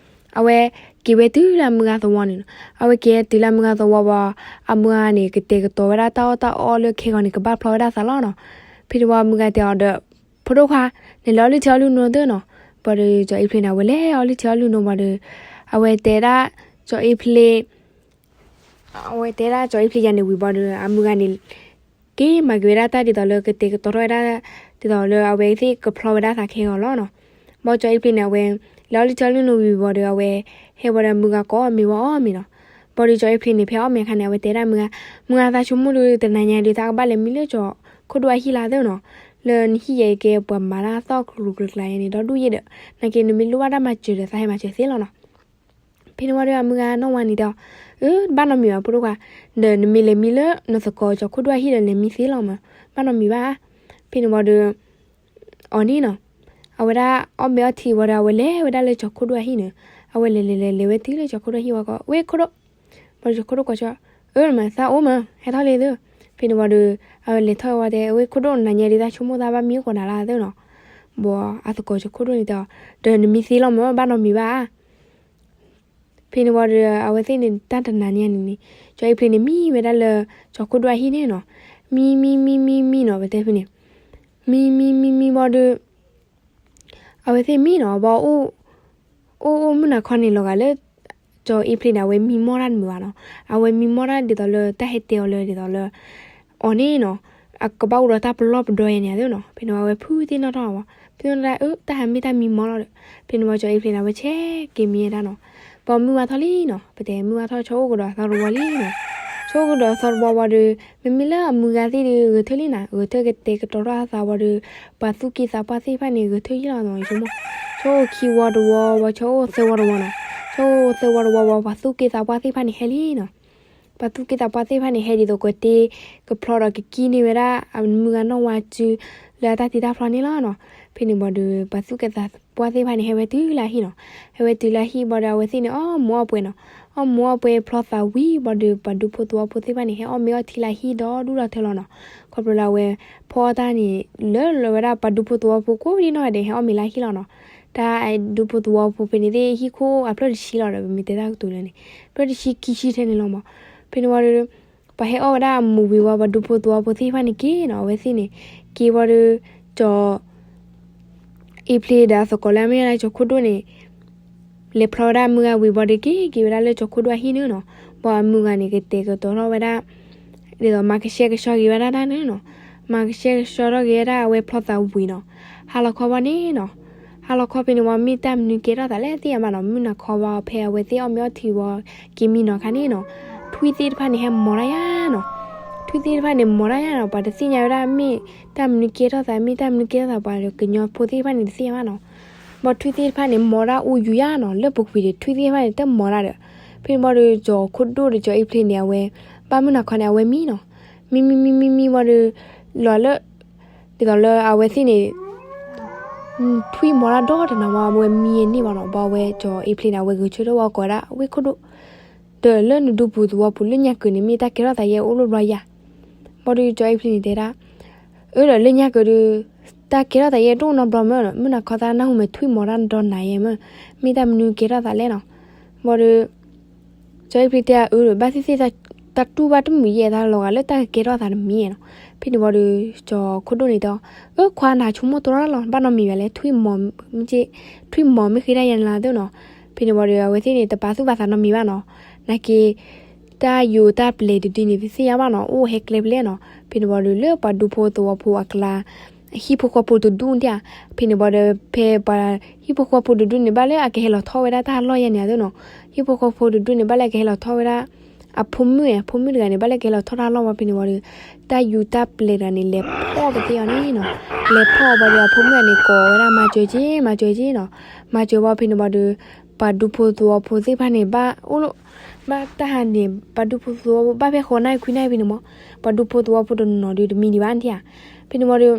အဝဲက့ၤဝဲတုၤလၢအမုၢ်ဂၤသဝီန့ၣ်နီၤ. အဝဲက့ၤတုၤလၢအမုၢ်ဂၤသဝီဝံၤ အမုၢ်ဂၤန့ၣ် ကတဲာ်ကတီၤဝဲဒၣ်တၢ်အီၣ်တၢ်အီလၢခဲဂီၤန့ၣ် ကဘၣ်ဖျီဝဲဒၣ်သးလီၤနီၤ. ဖဲန့ၣ်ဝံၤအမုၢ်ဂၤတဲအီၤဒီး ဖိဒိၣ်ခွါ, နလဲၤအီလုၢ်ထံအီလုၢ်နိသ့နီၤ. ဘၣ်ဒီးကၠီၤအ့ဖြ့န့ၣ် အဝဲလဲၤအီလုၢ်ထံအီလုၢ်နိဘၣ်ဒီး အဝဲတဲဒၣ်ကၠီၤအ့ဖြ့ အဝဲတဲဒၣ်ကၠီၤအ့ဖြ့ယၤန့ၣ်ဝံၤဘၣ်ဒီး အမုၢ်ဂၤန့ၣ် က့ၤမၤက့ၤဝဲဒၣ်တၢ်ဒ်သိးလၢ ကတဲာ်ကတီၤထီၣ်ဝဲဒၣ် ဒ်သိးလၢအဝဲသ့ၣ်ကဖျီဝဲဒၣ်သးခဲဂီၤလီၤနီၤ. ဘၣ်ကၠီၤအ့ဖြ့န့ၣ် အဝဲလဲၤအီလုၢ်ထံအီလုၢ်နိဝံၤဘၣ်ဒီး အဝဲဟဲဝံၤဒီးအမုၢ်ဂၤကိးမ့ၤဝဲအီၣ်မ့ၤနီၤ. ဘၣ်ဒီးကၠီၤအ့ဖြ့န့ၣ် ဖဲအီၣ်မ့ၤအခါန့ၣ် အဝဲတဲဒၣ်မုၢ်ဂၤ, မုၢ်ဂၤသးဆိကမိၣ်ဒီး တနၤညါဒီး သးကဘၣ်လဲၤမံလၢကၠီၤခိၣ်ဒိၣ်အဟံၣ်လၢသ့နီၤ. လၢနဟံၣ်ယဲကဲပှၤမၤတၢ်သီၣ်ကရူၢ်ကရူၢ်ကျါယဲန့ၣ် ဒီဒူၣ်ယဲဒီး နာ်က့နမ့ၢ်လိၣ်ဘၣ်တၢ်မၤစၢၤဒီး သးဟဲမၤစၢၤသ့လီၤနီၤ. ဖဲန့ၣ်ဝံၤဒီးအမုၢ်ဂၤနီၢ်ဝါန့ၣ်တဲအီၤ, အၢ ဘၣ်နီတမံၤဘၣ်ဖိဒိၣ်ခွါ, ဒီးနမ့ၢ်လဲၤမံလၢနသကိးကၠီၤခိၣ်ဒိၣ်အဟံၣ်ဒီး လဲၤမံသ့လီၤမး, ဘၣ်နီတမံၤဘၣ်. ဖဲန့ၣ်ဝံၤဒီး အီၤန့ၣ်နီၤ, အဝဲဒၣ်အီၣ်မ့ၤအီထံဝံၤဒီး အဝဲလဲၤဝဲဒၣ်လၢကၠီၤခိၣ်ဒိၣ်အဟံၣ်န့ၣ်, အဝဲလဲၤလဲၤလဲၤလဲၤဝဲတုၤလၢကၠီၤခိၣ်ဒိၣ်အဟံၣ်ဝံၤကိး, ဝ့ၢ်ခိၣ်ဒိၣ်, ဘၣ်ဒီးကၠီၤခိၣ်ဒိၣ်ကိးဆၢ, အၢ မး သးအိၣ်မး ဟဲထီၣ်လံသ့. ဖဲန့ၣ်ဝံၤဒီး အဝဲလဲၤထီၣ်ဝံၤတဲ ဝ့ၢ်ခိၣ်ဒိၣ် နၤညါဒ်သးဆိကမိၣ်သးဘၣ်မံအိၣ်ကိးနၤလၢသ့နီၤ. ဘၣ်အသကိးကၠီၤခိၣ်ဒိၣ်န့ၣ်တဲအီၤ, ဒီးနမံသ့လီၤမး ဘၣ်နီတမံၤဘၣ်ဧါ. ဖဲန့ၣ်ဝံၤဒီး အဝဲသ့ၣ်န့ၣ် တၢ်တနၤညါန့ၣ်န့ၣ် ကၠီၤအ့ဖြ့န့ၣ် မံဝဲဒၣ်လၢကၠီၤခိၣ်ဒိၣ်အဟံၣ်န့ၣ်နီၤ, မံ မံ မံ မံ မံနီၤ ပတဲဖဲန့ၣ်, မံ မံ မံ မံဝံၤဒီး အဝဲသ့ၣ်မံနီၤ, ဘၣ် အိၣ်အိၣ်မုၢ်နၤခီန့ၣ်လီၤဂာ်လၢ ကၠီၤအ့ဖြ့န့ၣ် အဝဲမံမီၢ်တၢ်တမုာ်ဘၣ်နီၤ, အဝဲမံမီၢ်တၢ်ဒ်သိးလၢ တၢ်ဟဲတဲအီၤလၢဒ်သိးလၢ အီၤန့ၣ်နီၤ, အကဘၣ်အိၣ်ဒီးတၢ်ပလီၢ်ပဒီယဲန့ၣ်သ့နီၤ. ဖဲန့ၣ်ဝံၤအဝဲဖုသ့ၣ်နီၣ်ထီၣ်ဝံၤ, ဖုသ့ၣ်နီၣ်ထီၣ် အၢ တၢ်ဟးမ့ၢ်တၢ်မံမီၢ်လီၤဒီး, ဖဲန့ၣ်ဝံၤကၠီၤအ့ဖြ့န့ၣ် အဝဲဆဲးက့ၤမံဝဲဒၣ်နီၤ, ဘၣ်မုၢ်ဝါထီၣ်လံနီၤ, ပတဲမုၢ်ဝါထီၣ် ဆီအိၣ်ကဒီးသီတဝီလံနီၤ, ဆီအိၣ်ကဒီးသီတဝီဝံၤဒီး မ့မ့ၢ်လၢအမုၢ်ဂၤသ့ၣ်ဒီး ဂဲၤထၢၣ်လံနီၤ, ဂဲၤထၢၣ်ကတဲာ်ကတီၤထီၣ်အသးဝံၤဒီး ပှၤသူၣ်က့သးပှၢ်သ့ၣ်တဖၣ်န့ၣ် ဂဲၤထၢၣ်ယံာ်လီၤနီၤ, ဆိကမိၣ်, ဆီအိၣ်ခံဝီတဝီဝံၤ ဆီအိၣ်သၢဝီတဝီနီၤ, ဆီအိၣ်သၢဝီတဝီဝံၤ ပှၤသူၣ်က့သးပှၢ်သ့ၣ်တဖၣ်န့ၣ်ဟဲလံနီၤ. ပှၤသူၣ်က့သးပှၢ်သ့ၣ်တဖၣ်န့ၣ် ဟဲဒ်သိးကတဲာ်ကဖျီဒီးကကံန့ၢ်ဝဲဒၣ် အမုၢ်ဂၤနီၢ်ဝါစု လၢအတၢ်တံၤတၢ်ဖျီန့ၣ်လီၤနီၤ. ဖဲန့ၣ်ဝံၤဒီး ပှၤသူၣ်က့သးပှၢ်သ့ၣ်တဖၣ်န့ၣ် ဟဲဝဲတုၤလၢအဟံၣ်နီၤ. ဟဲဝဲတုၤလၢအဟံၣ်ဝံၤဒီး အဝဲသ့ၣ်န့ၣ် အီၣ်မူးအီၣ်ပွဲနီၤ. အီၣ်မူးအီၣ်ပွဲဖျီသးဝံၤဝံၤဒီး ပှၤဒူဖိသဝီဖိသ့ၣ်တဖၣ်န့ၣ် ဟဲအီၣ်မ့ၤအီထံလၢအဟံၣ်ဒီဒူၣ်ဒီထၢလီၤနီၤ. ခီဖျိလၢအဝဲဖီအီၣ်တၢ်န့ၣ် လၢလၢဝဲဒၣ်ပှၤဒူဖိသဝီဖိကိးဒံနီၢ်ဂၤဒဲး ဟဲအီၣ်မ့ၤလၢအဟံၣ်လီၤနီၤ. တၢ်ဒူဖိသဝီဖိဖဲန့ၣ်သ့ၣ် ဟံၣ်ခိၣ်အဖျၢၣ်တဆံလီၤဒီး ပမ့ၢ်တဲတၢ်ကတိၤလၢန့ၣ် ဖျၢၣ်တဆံခံဆံထဲန့ၣ်လီၤမး. ဖဲန့ၣ်ဝံၤဒီး ပှၤဟဲအီၣ်ဝဲဒၣ်အမူးဝံၤဝံၤ ပှၤဒူဖိသဝီဖိသ့ၣ်တဖၣ်န့ၣ်က့ၤနီၤ. အဝဲသ့ၣ်န့ၣ် က့ၤဝံၤဒီး ကၠီၤအ့ဖြ့ဒီးအသကိးလၢအမ့ၢ်ဝဲဒၣ်ကၠီၤခိၣ်ဒိၣ်န့ၣ် လဲၤဖျီဝဲဒၣ်မုၢ်ဂၤဝံၤဘၣ်ဒီး က့ၤက့ၤဝဲဒၣ်လၢကၠီၤခိၣ်ဒိၣ်အဟံၣ်န့ၣ်နီၤ. ဘၣ်အမုၢ်ဂၤန့ၣ် ကတဲာ်ကတီၤထီၣ်ဝဲဒၣ် ဒ်သိးမၤကဆှဲကဆှီက့ၤဝဲဒၣ်တၢ်န့ၣ်နီၤ. မၤကဆှဲကဆှီထီၣ်က့ၤဝဲဒၣ် အဝဲဖျီသးဝံၤနီၤ. ဟါလီၤခီဘၣ်န့ၣ်နီၤ. ဟါလီၤခီဖဲန့ၣ်ဝံၤ မ့ၢ်တၢ်မနုၤကဲထီၣ်သးလဲၣ်သ့ၣ်ညါဘၣ်နီၤ. မုၢ်နၤခီဘၣ်ဖဲအဝဲသ့ၣ်အီၣ်မ့ၤအီထံဝံၤ က့ၤမံနီၤခါန့ၣ်နီၤ. ထွံၣ်သ့ၣ်တဖၣ်န့ၣ် ဟဲမီၤတၢ်ယါနီၤ. ထွံၣ်သ့ၣ်တဖၣ်န့ၣ် မီၤတၢ်ယါနီၤ. ပှၤတသ့ၣ်ညါဝဲဒၣ် မ့ၢ်တၢ်မနုၤကဲထီၣ်သး မ့ၢ်တၢ်မနုၤကဲထီၣ်သး ပှၤကညီဖိသ့ၣ်တဖၣ်န့ၣ် တသ့ၣ်ညါဘၣ်နီၤ. ဘၣ်ထွံၣ်သ့ၣ်တဖၣ်န့ၣ် မီၤတၢ်အူယူၤယါနီၤ. လၢပူၤကွံာ်ဒီး ထွံၣ်သ့ၣ်တဖၣ်န့ၣ် တမီၤတၢ်ဒီး ဖဲန့ၣ်ဘၣ်ဒီး ကၠီၤခိၣ်ဒိၣ်ဒီးကၠီၤအ့ဖြ့န့ၣ် အဝဲ ဘၣ်မုၢ်နၤခီန့ၣ် အဝဲမံနီၤ. မံမံမံမံမံဘၣ်ဒီး လီၤလၢ ဒ်သိးလၢအဝဲသ့ၣ်န့ၣ် ထွံၣ်မီၤတၢ်ဒီတနၤဝံၤ အဝဲမံအန့ၣ်ဘၣ်နီၤ. ဘၣ်အဝဲကၠီၤအ့ဖြ့န့ၣ် အဝဲဂဲၤဆၢထၢၣ်ဝံၤကိးဝဲဒၣ် ဝ့ၢ်ခိၣ်ဒိၣ် ဒီးလၢနဒူပူၤသဝီပူၤလၢညါကၢၤန့ၣ် မ့ၢ်တၢ်ကဲထီၣ်သးယဲၢ်အိၣ်လီၤဘျီယၤ. ဘၣ်ဒီးကၠီၤအ့ဖြ့န့ၣ်တဲဒၣ် အၢ ဒီးလၢညါကၢၤဒီး တၢ်ကဲထီၣ်သးယဲၢ်တအိၣ်နီတဘျီမး, မုၢ်နၤခီသးနၢ်ဟူမ့ၢ်ထွံၣ်မီၤတၢ်ဒီနၤယဲၢ်မး, မ့ၢ်တၢ်မနုၤကဲထီၣ်သးလဲၣ်နီၤ. ဘၣ်ဒီး ကၠီၤအ့ဖြ့တဲအၢ ဘၣ်သ့ၣ်သ့ၣ် တၢ်တူၢ်ဘၣ်တမုာ်ယဲၢ်တၢ်လီၤဂာ်လၢတၢ်ကကဲထီၣ်သးတမံၤနီၤ. ဖဲန့ၣ်ဘၣ်ဒီး ကၠီၤခိၣ်ဒိၣ်န့ၣ်တဲ အၢ ခွါနၤဆိကမိၣ်တြီလီၤ ဘၣ်နီတမံၤဘၣ်လဲၣ်, ထွံၣ်မီၤမ့ၢ်ဃ့တၢ်ယဲၢ်နၤသ့နီၤ. ဖဲန့ၣ်ဘၣ်ဒီး အဝဲသ့ၣ်န့ၣ် တပာ်သူၣ်ပာ်သးနီတမံၤဘၣ်နီၤ. နာ်က့ တၢ်ယိာ်တၢ်ပျဲၤတဒုန့ၣ် ပသ့ၣ်ညါဘၣ်နီၤ အိၣ်ဟဲကျဲဖဲလဲၣ်နီၤ. ဖဲန့ၣ်ဘၣ်ဒီး လၢပှၤဒူဖိသဝီဖိအကျါ ဟံၣ်ဖိဃီဖိတဒူၣ်န့ၣ်ဧါ. ဖဲန့ၣ်ဘၣ်ဒီး ဖဲပှၤဟံၣ်ဖိဃီဖိတဒူၣ်န့ၣ် ဘၣ်လၢအကဟဲလီၤထီၣ်ဝဲဒၣ်တၢ်လီၢ်ယဲၢ်န့ၣ်သ့နီၤ. ဟံၣ်ဖိဃီဖိတဒူၣ်န့ၣ် ဘၣ်လၢအကဟဲလီၤထီၣ်ဝဲဒၣ် အဖိမုၣ် အဖိမုၣ်တဂၤန့ၣ် ဘၣ်လၢကဟဲလီၤထီၣ်တၢ်လီၢ်ဝံၤ ဖဲန့ၣ်ဘၣ်ဒီး တၢ်ယူၤတၢ်ပျဲၤတဂၤန့ၣ် လဲၤဖီၣ်ကသ့အီၤန့ၣ်နီၤ. လဲၤဖီၣ်ဘၣ်ဒီး အဖိမုၣ်တဂၤန့ၣ် ကိးဝဲဒၣ်မၤစၢၤက့ၤ မၤစၢၤက့ၤနီၤ. မၤစၢၤဝံၤ ဖဲန့ၣ်ဘၣ်ဒီး ပှၤဒူဖိသဝီဖိသ့ၣ်တဖၣ်န့ၣ် ဘၣ်အိၣ်လၢ ဘၣ်တၢ်ဟးန့ၣ် ပှၤဒူဖိသဝီဖိဘၣ်ဖဲဃိးနၣ်ရံၣ်ခွံနၣ်ရံၣ်ဖဲန့ၣ်မး. ပှၤဒူဖိသဝီဖိတနီၤဒီးတမံဒံးဘၣ်န့ၣ်ဧါ. ဖဲန့ၣ်ဘၣ်ဒီး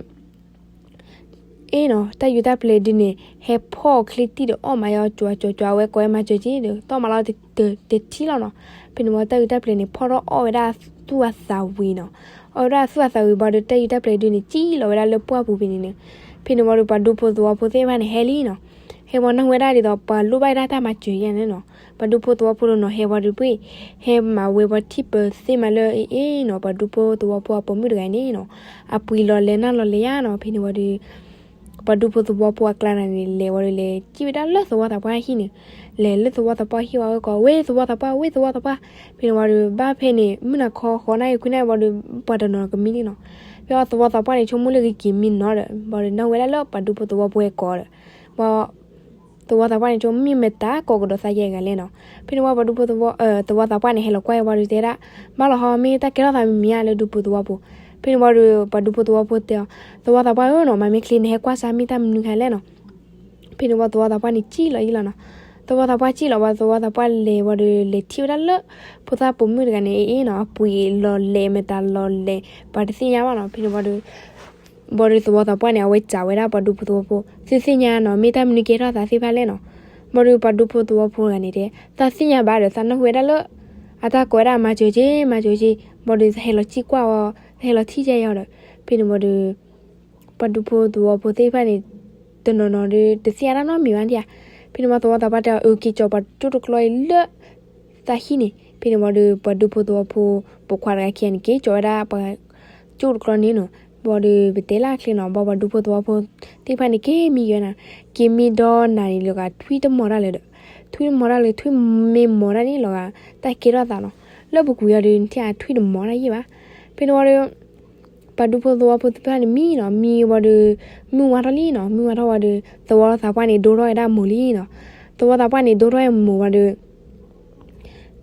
အ့ၣ်နီၤ တၢ်ယူးတၢ်ပျဲၤဒုန့ၣ် ဟဲဖီၣ်ချ့တံၢ်ဒီးအီၣ်မးယီၤ ကၠွၤကၠွၤကၠွၤ အဝဲကိးဝဲမၤစၢၤက့ဒီး တအီၣ်မးလီၤတထံၣ်လီၤနီၤ. ဖဲန့ၣ်ဝံၤ တၢ်ယူးတၢ်ပျဲၤန့ၣ် ဖီၣ်ထီၣ်အီၣ်ဝဲဒၣ်သူၣ်အသးဝံၤနီၤ. အီၣ်ဝဲဒၣ်သူၣ်အသးဝံၤဘၣ်ဒီး တၢ်ယူးတၢ်ပျဲၤဒုန့ၣ် စံၣ်လီၤဝဲဒၣ်လၢပှၢ်ပူၤဖဲန့ၣ်န့ၣ်. ဖဲန့ၣ်ဝံၤဒီး ပှၤဒူဖိသဝီဖိသ့ၣ်တဖၣ်န့ၣ် ဟဲလံနီၤ. ဟဲဝံၤနၢ်ဟူဝဲဒၣ်ဒ်သိး ပှၤလိၣ်ဘၣ်ဝဲဒၣ်တၢ်မၤစၢၤယဲန့ၣ်နီၤ. ပှၤဒူဖိသဝီဖိတနီၤဟဲဝံၤဒီး ပှ့ၢ် ဟဲမၤဝဲပှၤထံၣ်ပၢၤသ့ၣ်မးလၢအ့ၣ်နီၤ ပှၤဒူဖိသဝီဖိအပိာ်မုၣ်တဂၤန့ၣ်နီၤ အပှ့ၤလီၤလဲၤနၢ်လီၤလဲၤယါနီၤ. ဖဲန့ၣ်ဝံၤဒီး ပှၤဒူဖိသဝီဖိအကျါန့ၣ်န့ၣ် လဲၤဝံၤဒီးလဲၤစံၣ်ဝဲဒၣ်လၢသဝီသးပှၢ်ဟံၣ်န့ၣ်, လဲၤလၢသဝီသးပှၢ်ဟံၣ်ဝံၤဝဲကိး ဝ့ၢ်သဝီသးပှၢ် ဝ့ၢ်သဝီသးပှၢ်. ဖဲန့ၣ်ဝံၤဒီး ဘၣ်ဖဲန့ၣ် မုၢ်နၤခီဃိးနၣ်ရံၣ်ခွံနၣ်ရံၣ်ဝံၤဒီး ပှၤတနီၤကမံလံနီၤ. ဖဲအီၤသဝီသးပှၢ်န့ၣ် ဆိကမိၣ်လၢဂ့ၤက့ၤမံနီၤဒီး ဝံၤဒီးနၢ်ဟူဝဲဒၣ်လၢပှၤဒူဖိသဝီဖိဟဲကိးဒီး ဝံၤ သဝီသးပှၢ်န့ၣ် ဆိကမိၣ်မ့ၢ်မတၤကိးကဒီးသးယဲအဂၤလဲၣ်နီၤ. ဖဲန့ၣ်ဝံၤပှၤဒူဖိသဝီ သဝီသးပှၢ်န့ၣ် ဟဲလီၤကွၢ်ဝံၤဒီးတဲဒၣ် ဘၣ်လီၤဟီ မ့ၢ်တၢ်ကဲထီၣ်သးမံၤမံၤဧါလၢဒူဖိသဝီဖိ. ဖဲန့ၣ်ဝံၤဒီး ပှၤဒူဖိသဝီဖိတဲအီၤ သဝီသးပှၢ်ဧၢနီၤ မၤမ့ၢ်ချ့နဟဲကွၢ်စၢ်မ့ၢ်တၢ်မနုၤခါလဲၣ်နီၤ. ဖဲန့ၣ်ဝံၤသဝီသးပှၢ်န့ၣ် စံၣ်လီၤယံာ်လီၤနီၤ. သဝီသးပှၢ်စံၣ်လီၤဝံၤ သဝီသးပှၢ်လဲၤဝံၤဒီး လဲၤထံၣ်ဝဲဒၣ်လၢ ဖိသၣ်ပိာ်မုၣ်တဂၤန့ၣ် အ့ၣ်နီၤ အပှ့ၤလီၤလဲၤမတၤလီၤလဲၤ ပှၤတသ့ၣ်ညါဘၣ်နီၤ. ဖဲန့ၣ်ဝံၤဒီး ဘၣ်ဒီးသဝီသးပှၢ်န့ၣ် အဝဲစံးဝဲဒၣ်ပှၤဒူဖိသဝီဖိ သုသ့ၣ်ညါနီၤ မ့ၢ်တၢ်မနုၤကဲထီၣ်သးသ့ၣ်တဖၣ်လဲၣ်နီၤ. ဘၣ်ဒီးပှၤဒူဖိသဝီဖိတဂၤန့ၣ်တဲ သးသ့ၣ်ညါဘၣ်ဒီး သးနၢ်ဟူဝဲဒၣ်လၢ အတၢ်ကိးဝဲဒၣ်မၤစၢၤက့ မၤစၢၤက့. ဘၣ်ဒီးသးဟဲလီၤစံၣ်ကွၢ်အီၤ သးဟဲလီၤထံၣ်ကဲအီၤဒီး ဖဲန့ၣ်ဝံၤဒီး ပှၤဒူဖိသဝီဖိသ့ၣ်တဖၣ်န့ၣ် တနီၤနီၤဒီး တသ့ၣ်ညါတၢ်နီတမံၤဘၣ်ဒံးဧါ. ဖဲန့ၣ်ဝံၤသဝီသးပှၢ်တဲအီၤ အၢ က့ၤကၠီၤပှၤကၠိတကျီအံၤလၢ သးဟံၣ်န့ၣ်. ဖဲန့ၣ်ဝံၤဒီး ပှၤဒူဖိသဝီဖိ ပိာ်ခွါတဂၤခံဂၤန့ၣ် က့ၤကၠီၤဝဲဒၣ်ပှၤကၠိတကျီန့ၣ်နီၤ. ဘၣ်ဒီးပတဲလၢချ့နီၤ ဘၣ်ပှၤဒူဖိသဝီဖိသ့ၣ်တဖၣ်န့ၣ် က့ၤမံယဲနၤ, က့ၤမံဒီးနၤန့ၣ်လၢဂၤ ထွံၣ်တမီၤတၢ်လၢၤဒီး ထွံၣ်တမီၤတၢ်လၢ ထွံၣ်မ့ၢ်မီၤတၢ်န့ၣ်လၢဂၤ တၢ်ကဲထီၣ်သးနီၤ. လၢပူၤကွံာ်အီၤဒီး နထံၣ်အထွံၣ်တမီၤတၢ်ယဲၢ်ဘၣ်. ဖဲန့ၣ်ဝံၤဒီး ပှၤဒူဖိသဝီဖိသ့ၣ်တဖၣ်န့ၣ်မံနီၤ, မံဝံၤဒီး မုၢ်ဝါထီၣ်လံနီၤ, မုၢ်ဝါထီၣ်ဝံၤဒီး သဝီသးပှၢ်န့ၣ် ဒိထီၣ်ဝဲဒၣ်မိၢ်လံနီၤ. သဝီသးပှၢ်န့ၣ် ဒိထီၣ်ဝဲမိၢ်ဝံၤဒီး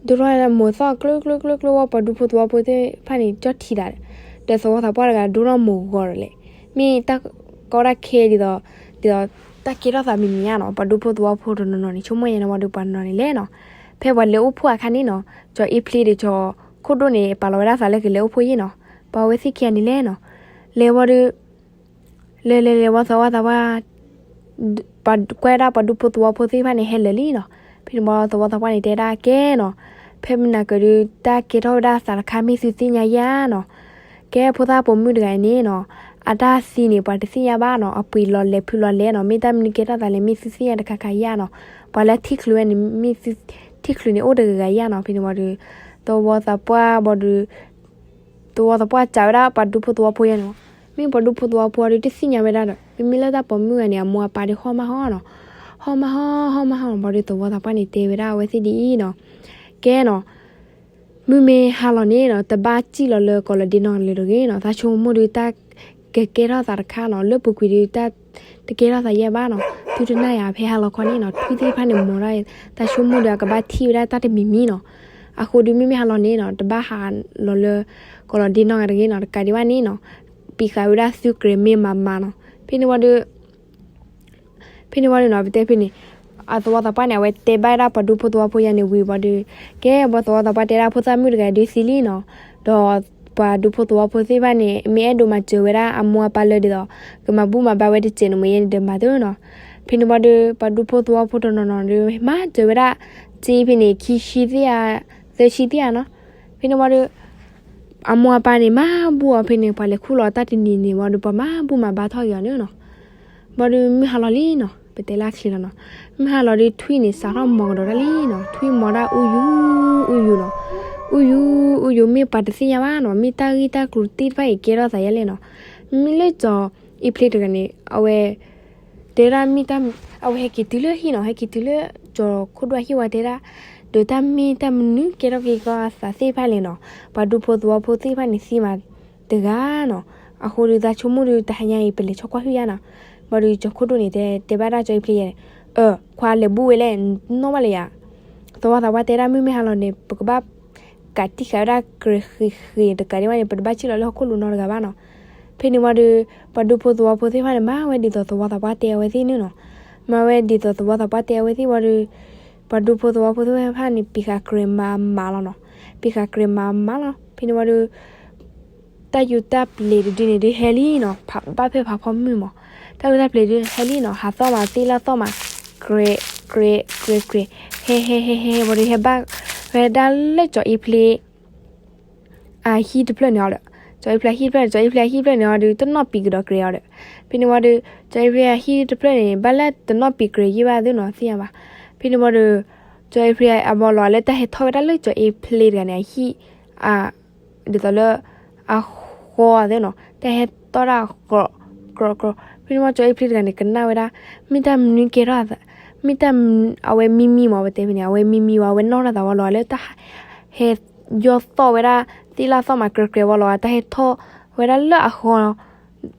ဒိထီၣ်ဝဲဒၣ်မိၢ်သီၣ်ကျၢကျၢကျၢကျၢဝံၤ ပှၤဒူဖိသဝီဖိသ့ၣ်တဖၣ်န့ၣ် ကၠီထံၣ်ဒၣ်ဒီး ဒီးသဝီသးပှၢ်တဂၤဒိထီၣ်မိၢ်ဂီၤဒီးလဲၣ်. မ့ၢ်တၢ်ကီတၢ်ခဲဒ်သိး ဒ်သိး တၢ်ကဲထီၣ်သးမံၤမံၤဧါနီၤ, ပှၤဒူဖိသဝီဖိတနီၤနီၤန့ၣ် ဆိကမိၣ်ယဲန့ၣ်ဝံၤဒီး ပှၤနီၤန့ၣ်လဲၣ်နီၤ. ဖဲပှၤလဲၤအိၣ်ဖှိၣ်အခါန့ၣ်နီၤ, ကၠီအ့ဖျ့ဒီးကၠီခိၣ်ဒိၣ်န့ၣ် ပာ်လီၤဝဲဒၣ်သးလၢကလဲၤအိၣ်ဖှိၣ်ယဲၢ်နီၤ. ပှၤဝဲသ့ၣ်ခံဂၤန့ၣ်လဲၣ်နီၤ. လဲၤဝံၤဒီး လဲၤလဲၤလဲၤဝံၤသဝီသးပှၢ် ပှၤကွဲဒၣ်ပှၤဒူဖိသဝီဖိသ့ၣ်တဖၣ်န့ၣ် ဟဲလၢာ်လံနီၤ. ဖဲန့ၣ်ဝံၤသဝီသးပှၢ်န့ၣ် တဲဒၣ်ကဲနီၤ, ဖဲမနၤကဒီး တၢ်ကဲထီၣ်ဝဲဒၣ်သးတခါမ့ၢ်သုသ့ၣ်ညါယဲၢ်ဧါနီၤ. ကဲဖိသၣ်ပိာ်မုၣ်တဂၤန့ၣ်နီၤ, အတၢ်သံန့ၣ် ပှၤတသ့ၣ်ညါဘၣ်နီၤ, အပှ့ၤလီၤလဲၤဖုးလီၤလဲၤနီၤ, မ့ၢ်တၢ်မနုၤကဲထီၣ်သးလဲၣ် မ့ၢ်သုသ့ၣ်ညါတခါခါယဲၢ်ဧါနီၤ. ပှၤလၢထံၣ်ချုးဝဲန့ၣ် မ့ၢ်ထံၣ်ချုးန့ၣ် အိၣ်တဂၤဂၤယဲၢ်ဧါနီၤ. ဖဲန့ၣ်ဝံၤဒီး သဝီသးပှၢ်ဘၣ်ဒီး သဝီသးပှၢ်စံးဝဲဒၣ်ပှၤဒူဖိသဝီဖိယဲၢ်န့ၣ်, မ့ၢ်ပှၤဒူဖိသဝီဖိဒီး တသ့ၣ်ညါဝဲဒၣ်ဒီး မ့မ့ၢ်လၢတၢ်ပိာ်မုၣ်ဂၤန့ၣ် အမိၢ်အပၢ်ဒီးဟီၣ်မးဟီၣ်နီၤ, ဟီၣ်မးဟီၣ် ဟီၣ်မးဟီၣ်နီၤ. ဘၣ်ဒီးသဝီသးပှၢ်န့ၣ် တဲဝဲဒၣ်အဝဲသ့ၣ်ဒ်အံၤနီၤ, ကဲနီၤ, မုၢ်မ့ၢ်ဟါလီၤန့ၣ်နီၤ, တဘၣ်စံၣ်လီၤလၢကီးလီၤဒ့နီၢ်လၢၤတဂ့ၤနီၤ, တၢ်ဆိကမိၣ်ဒီးတၢ်ကကဲထီၣ်သးတခါနီၤ, လၢပူၤကွံာ်ဒီးတၢ်တကဲထီၣ်သးယဲၢ်ဘၣ်နီၤ. သုတနၢ်ယၤဖဲဟါလီၤခီန့ၣ်နီၤ, ထွံၣ်သ့ၣ်တဖၣ်န့ၣ်မီၤဒၣ်, တၢ်ဆိကမိၣ်ဒီးအကဘၣ်ထံၣ်ဝဲဒၣ်တၢ်တမံၤမံၤနီၤ. အဃိဒီးမ့မ့ၢ်ဟါလီၤန့ၣ်နီၤ, တဘၣ်ဟးလီၤလၢကီးလီၤဒ့နီၢ်ဂၤတဂ့ၤနီၤ, တကးဒံးဘၣ်န့ၣ်နီၤ, ပံးဃာ်ဝဲဒၣ်သုကြၢးမ့ၢ်မၤမၤနီၤ. ဖဲန့ၣ်ဝံၤဒီး ဖဲန့ၣ်ဝံၤဒီးနီၤ, ပတဲဖဲန့ၣ်, အသဝီသးပှၢ်န့ၣ် အဝဲတဲဘၣ်ဝဲဒၣ်ပှၤဒူဖိသဝီဖိယဲၢ်န့ၣ်ဝံၤဘၣ်ဒီး, ကဲဘၣ်သဝီသးပှၢ်တဲဒၣ်ဖိသၣ်မုၣ်တဂၤဒုးသံလံနီၤ, ဒီးပှၤဒူဖိသဝီဖိသ့ၣ်တဖၣ်န့ၣ် မ့ၢ်အဲၣ်ဒိးမၤစၢၤဝဲဒၣ်အမိၢ်အပၢ်လၢဒ်သိး ကမၤဘူၣ်မၤဘါဝဲတစဲးန့ၣ်မ့ၢ်ယဲၢ်န့ၣ်ဒီးမၤတၢ်နီၤ. ဖဲန့ၣ်ဝံၤဒီး ပှၤဒူဖိသဝီဖိတနီၤနီၤဒီး မၤစၢၤဝဲဒၣ် စ့ဖဲန့ၣ် ခံဆံသ့ၣ်ဧါ, သၢဆံသ့ၣ်ဧါနီၤ. ဖဲန့ၣ်ဝံၤဒီး အမိၢ်အပၢ်န့ၣ် မၤဘူၣ်အီၤဖဲန့ၣ် ပှၤလဲၤခူၣ်လီၤတၢ်တနံၤန့ၣ်ဝံၤဒီး ပှၤမၤဘူၣ်မၤဘါထီၣ်က့ၤအီၤန့ၣ်နီၤ. ဘၣ်ဒီးမုၢ်ဟါလီၤလံနီၤ, ပတဲလၢအချ့လီၤနီၤ. မုၢ်ဟါလီၤဒီးထွံၣ်န့ၣ် စးထီၣ်မီၤကဒီးဒၣ်လံနီၤ, ထွံၣ်မီၤဒၣ်အူယူၤ အူယူၤနီၤ, အူယူၤ အူယူၤ မ့ၢ်ပှၤတသ့ၣ်ညါဘၣ်နီၤ, မ့ၢ်တၢ်ဂ့ၢ်တၢ်ကျိၤသ့ၣ်တဖၣ်အံၤကဲထီၣ်သးယဲၢ်လဲၣ်နီၤ. မ့မ့ၢ်လၢကၠီအ့ဖျ့တဂၤန့ၣ် အဝဲ တဲဒၣ်မ့ၢ်တၢ်, အဝဲဟဲက့ၤတုၤလၢဟံၣ်နီၤ, ဟဲက့ၤတုၤလၢကၠီခိၣ်ဒိၣ်ဟံၣ်ဝံၤတဲဒၣ်, ဒီးတၢ်မ့ၢ်တၢ်မနုၤကဲထီၣ်က့ၤကီးအသးသ့ၣ်တဖၣ်လဲၣ်နီၤ, ပှၤဒူဖိသဝီဖိသ့ၣ်တဖၣ်န့ၣ်သံမးတဂၤနီၤ. အဃိဒီးတၢ်ဆိကမိၣ်ဒီးတဟါညါအံၤ ပလဲၤဆီကွၢ်ဟုၣ်ယါနီၤ. ဘၣ်ဒီးကၠီခိၣ်ဒိၣ်န့ၣ် တဲဘၣ်ဒၣ်ကၠီအ့ဖျ့ယဲၢ်န့ၣ်, အၢ ခွါလဲၤဘူၣ်ဝဲလဲၣ်, နီၣ်ဘၣ်လၢယၤ. သဝီသးပှၢ်တဲဒၣ်မုၢ်မ့ၢ်ဟါလီၤန့ၣ် ပကဘၣ်ကးတံၢ်ဃာ်ဝဲဒၣ်ကြဲးဃ့းဃ့း တကးဒံးဘၣ်န့ၣ် ပတဘၣ်စံၣ်လီၤလၢဟီၣ်ခိၣ်လိၤနီတဂၤဘၣ်နီၤ. ဖဲန့ၣ်ဝံၤဒီး ပှၤဒူဖိသဝီဖိသ့ၣ်တဖၣ်န့ၣ် မၤဝဲဒ်သိးသဝီသးပှၢ်တဲအဝဲသ့ၣ်န့ၣ်နီၤ. မၤဝဲဒ်သိးသဝီသးပှၢ်တဲအဝဲသ့ၣ်ဝံၤဒီး ပှၤဒူဖိသဝီဖိသ့ၣ်တဖၣ်န့ၣ် ပံးဃာ်ကြဲးမၤမၤလီၤနီၤ. ပံးဃာ်ကြဲးမၤမၤလီၤ. ဖဲန့ၣ်ဝံၤဒီး တၢ်ယူးတၢ်ပျ့ၤတဒုန့ၣ်ဒုးဟဲလံနီၤ, ဘၣ်ဖဲဖးဖီမုၢ်မး, တၢ်ယူးတၢ်ပျ့ၤဒုးဟဲလံနီၤ, ဟးသီၣ်မး သ့ၣ်လၣ်သီၣ်မး, ကြဲး ကြဲး ကြဲး ကြဲး, ဟဲ ဟဲ ဟဲ ဟဲ ဟဲ ဘၣ်ဒီး ဟဲဘၣ်ဝဲဒၣ်လၢကၠီၤအ့ဖျ့ အဟံၣ်တဖျၢၣ်န့ၣ်အီၤဒီး, ကၠီၤအ့ဖျ့အဟံၣ်တဖျၢၣ်န့ၣ်, ကၠီၤအ့ဖျ့အဟံၣ်တဖျၢၣ်န့ၣ်အီၤဒီး တနီၣ်ပံၤကဒီးကြဲးအီၤဒီး, ဖဲန့ၣ်ဝံၤဒီး ကၠီၤအ့ဖျ့အဟံၣ်တဖျၢၣ်န့ၣ် ဘၣ်လၢတနီၣ်ပံၤကြဲးယံၢ်ဘၣ်သ့ၣ်နီၤ သ့ၣ်ညါဘၣ်. ဖဲန့ၣ်ဝံၤဒီး ကၠီၤအ့ဖျ့အဘီလီၤလၢတၢ်ဟဲထီၣ်ဝဲဒၣ်လၢကၠီၤအ့ဖျ့တဂၤန့ၣ် အဟံၣ် ဒ်သိးလၢ အဃီသ့ၣ်နီၤ, တၢ်ဟဲထီၣ်ဒၣ် ကြိး ကြိး ကြိး, ဖဲန့ၣ်ဝံၤကၠီၤအ့ဖျ့တဂၤန့ၣ် ကနၣ်ဝဲဒၣ် မ့ၢ်တၢ်မနုၤကဲထီၣ်, မ့ၢ်တၢ် အဝဲမံမံမး ပတဲဖဲန့ၣ် အဝဲမံမံဝံၤ အဝဲနီၣ်ထီၣ်သးဝံၤလီၤ လၢတၢ်ဟဲ ယီၢ်သီၣ်ဝဲဒၣ် သ့ၣ်လၣ်သီၣ်မး ကြဲးကြဲးဝံၤလီၤ တၢ်ဟဲထီၣ်ဝဲဒၣ်လၢအဃီ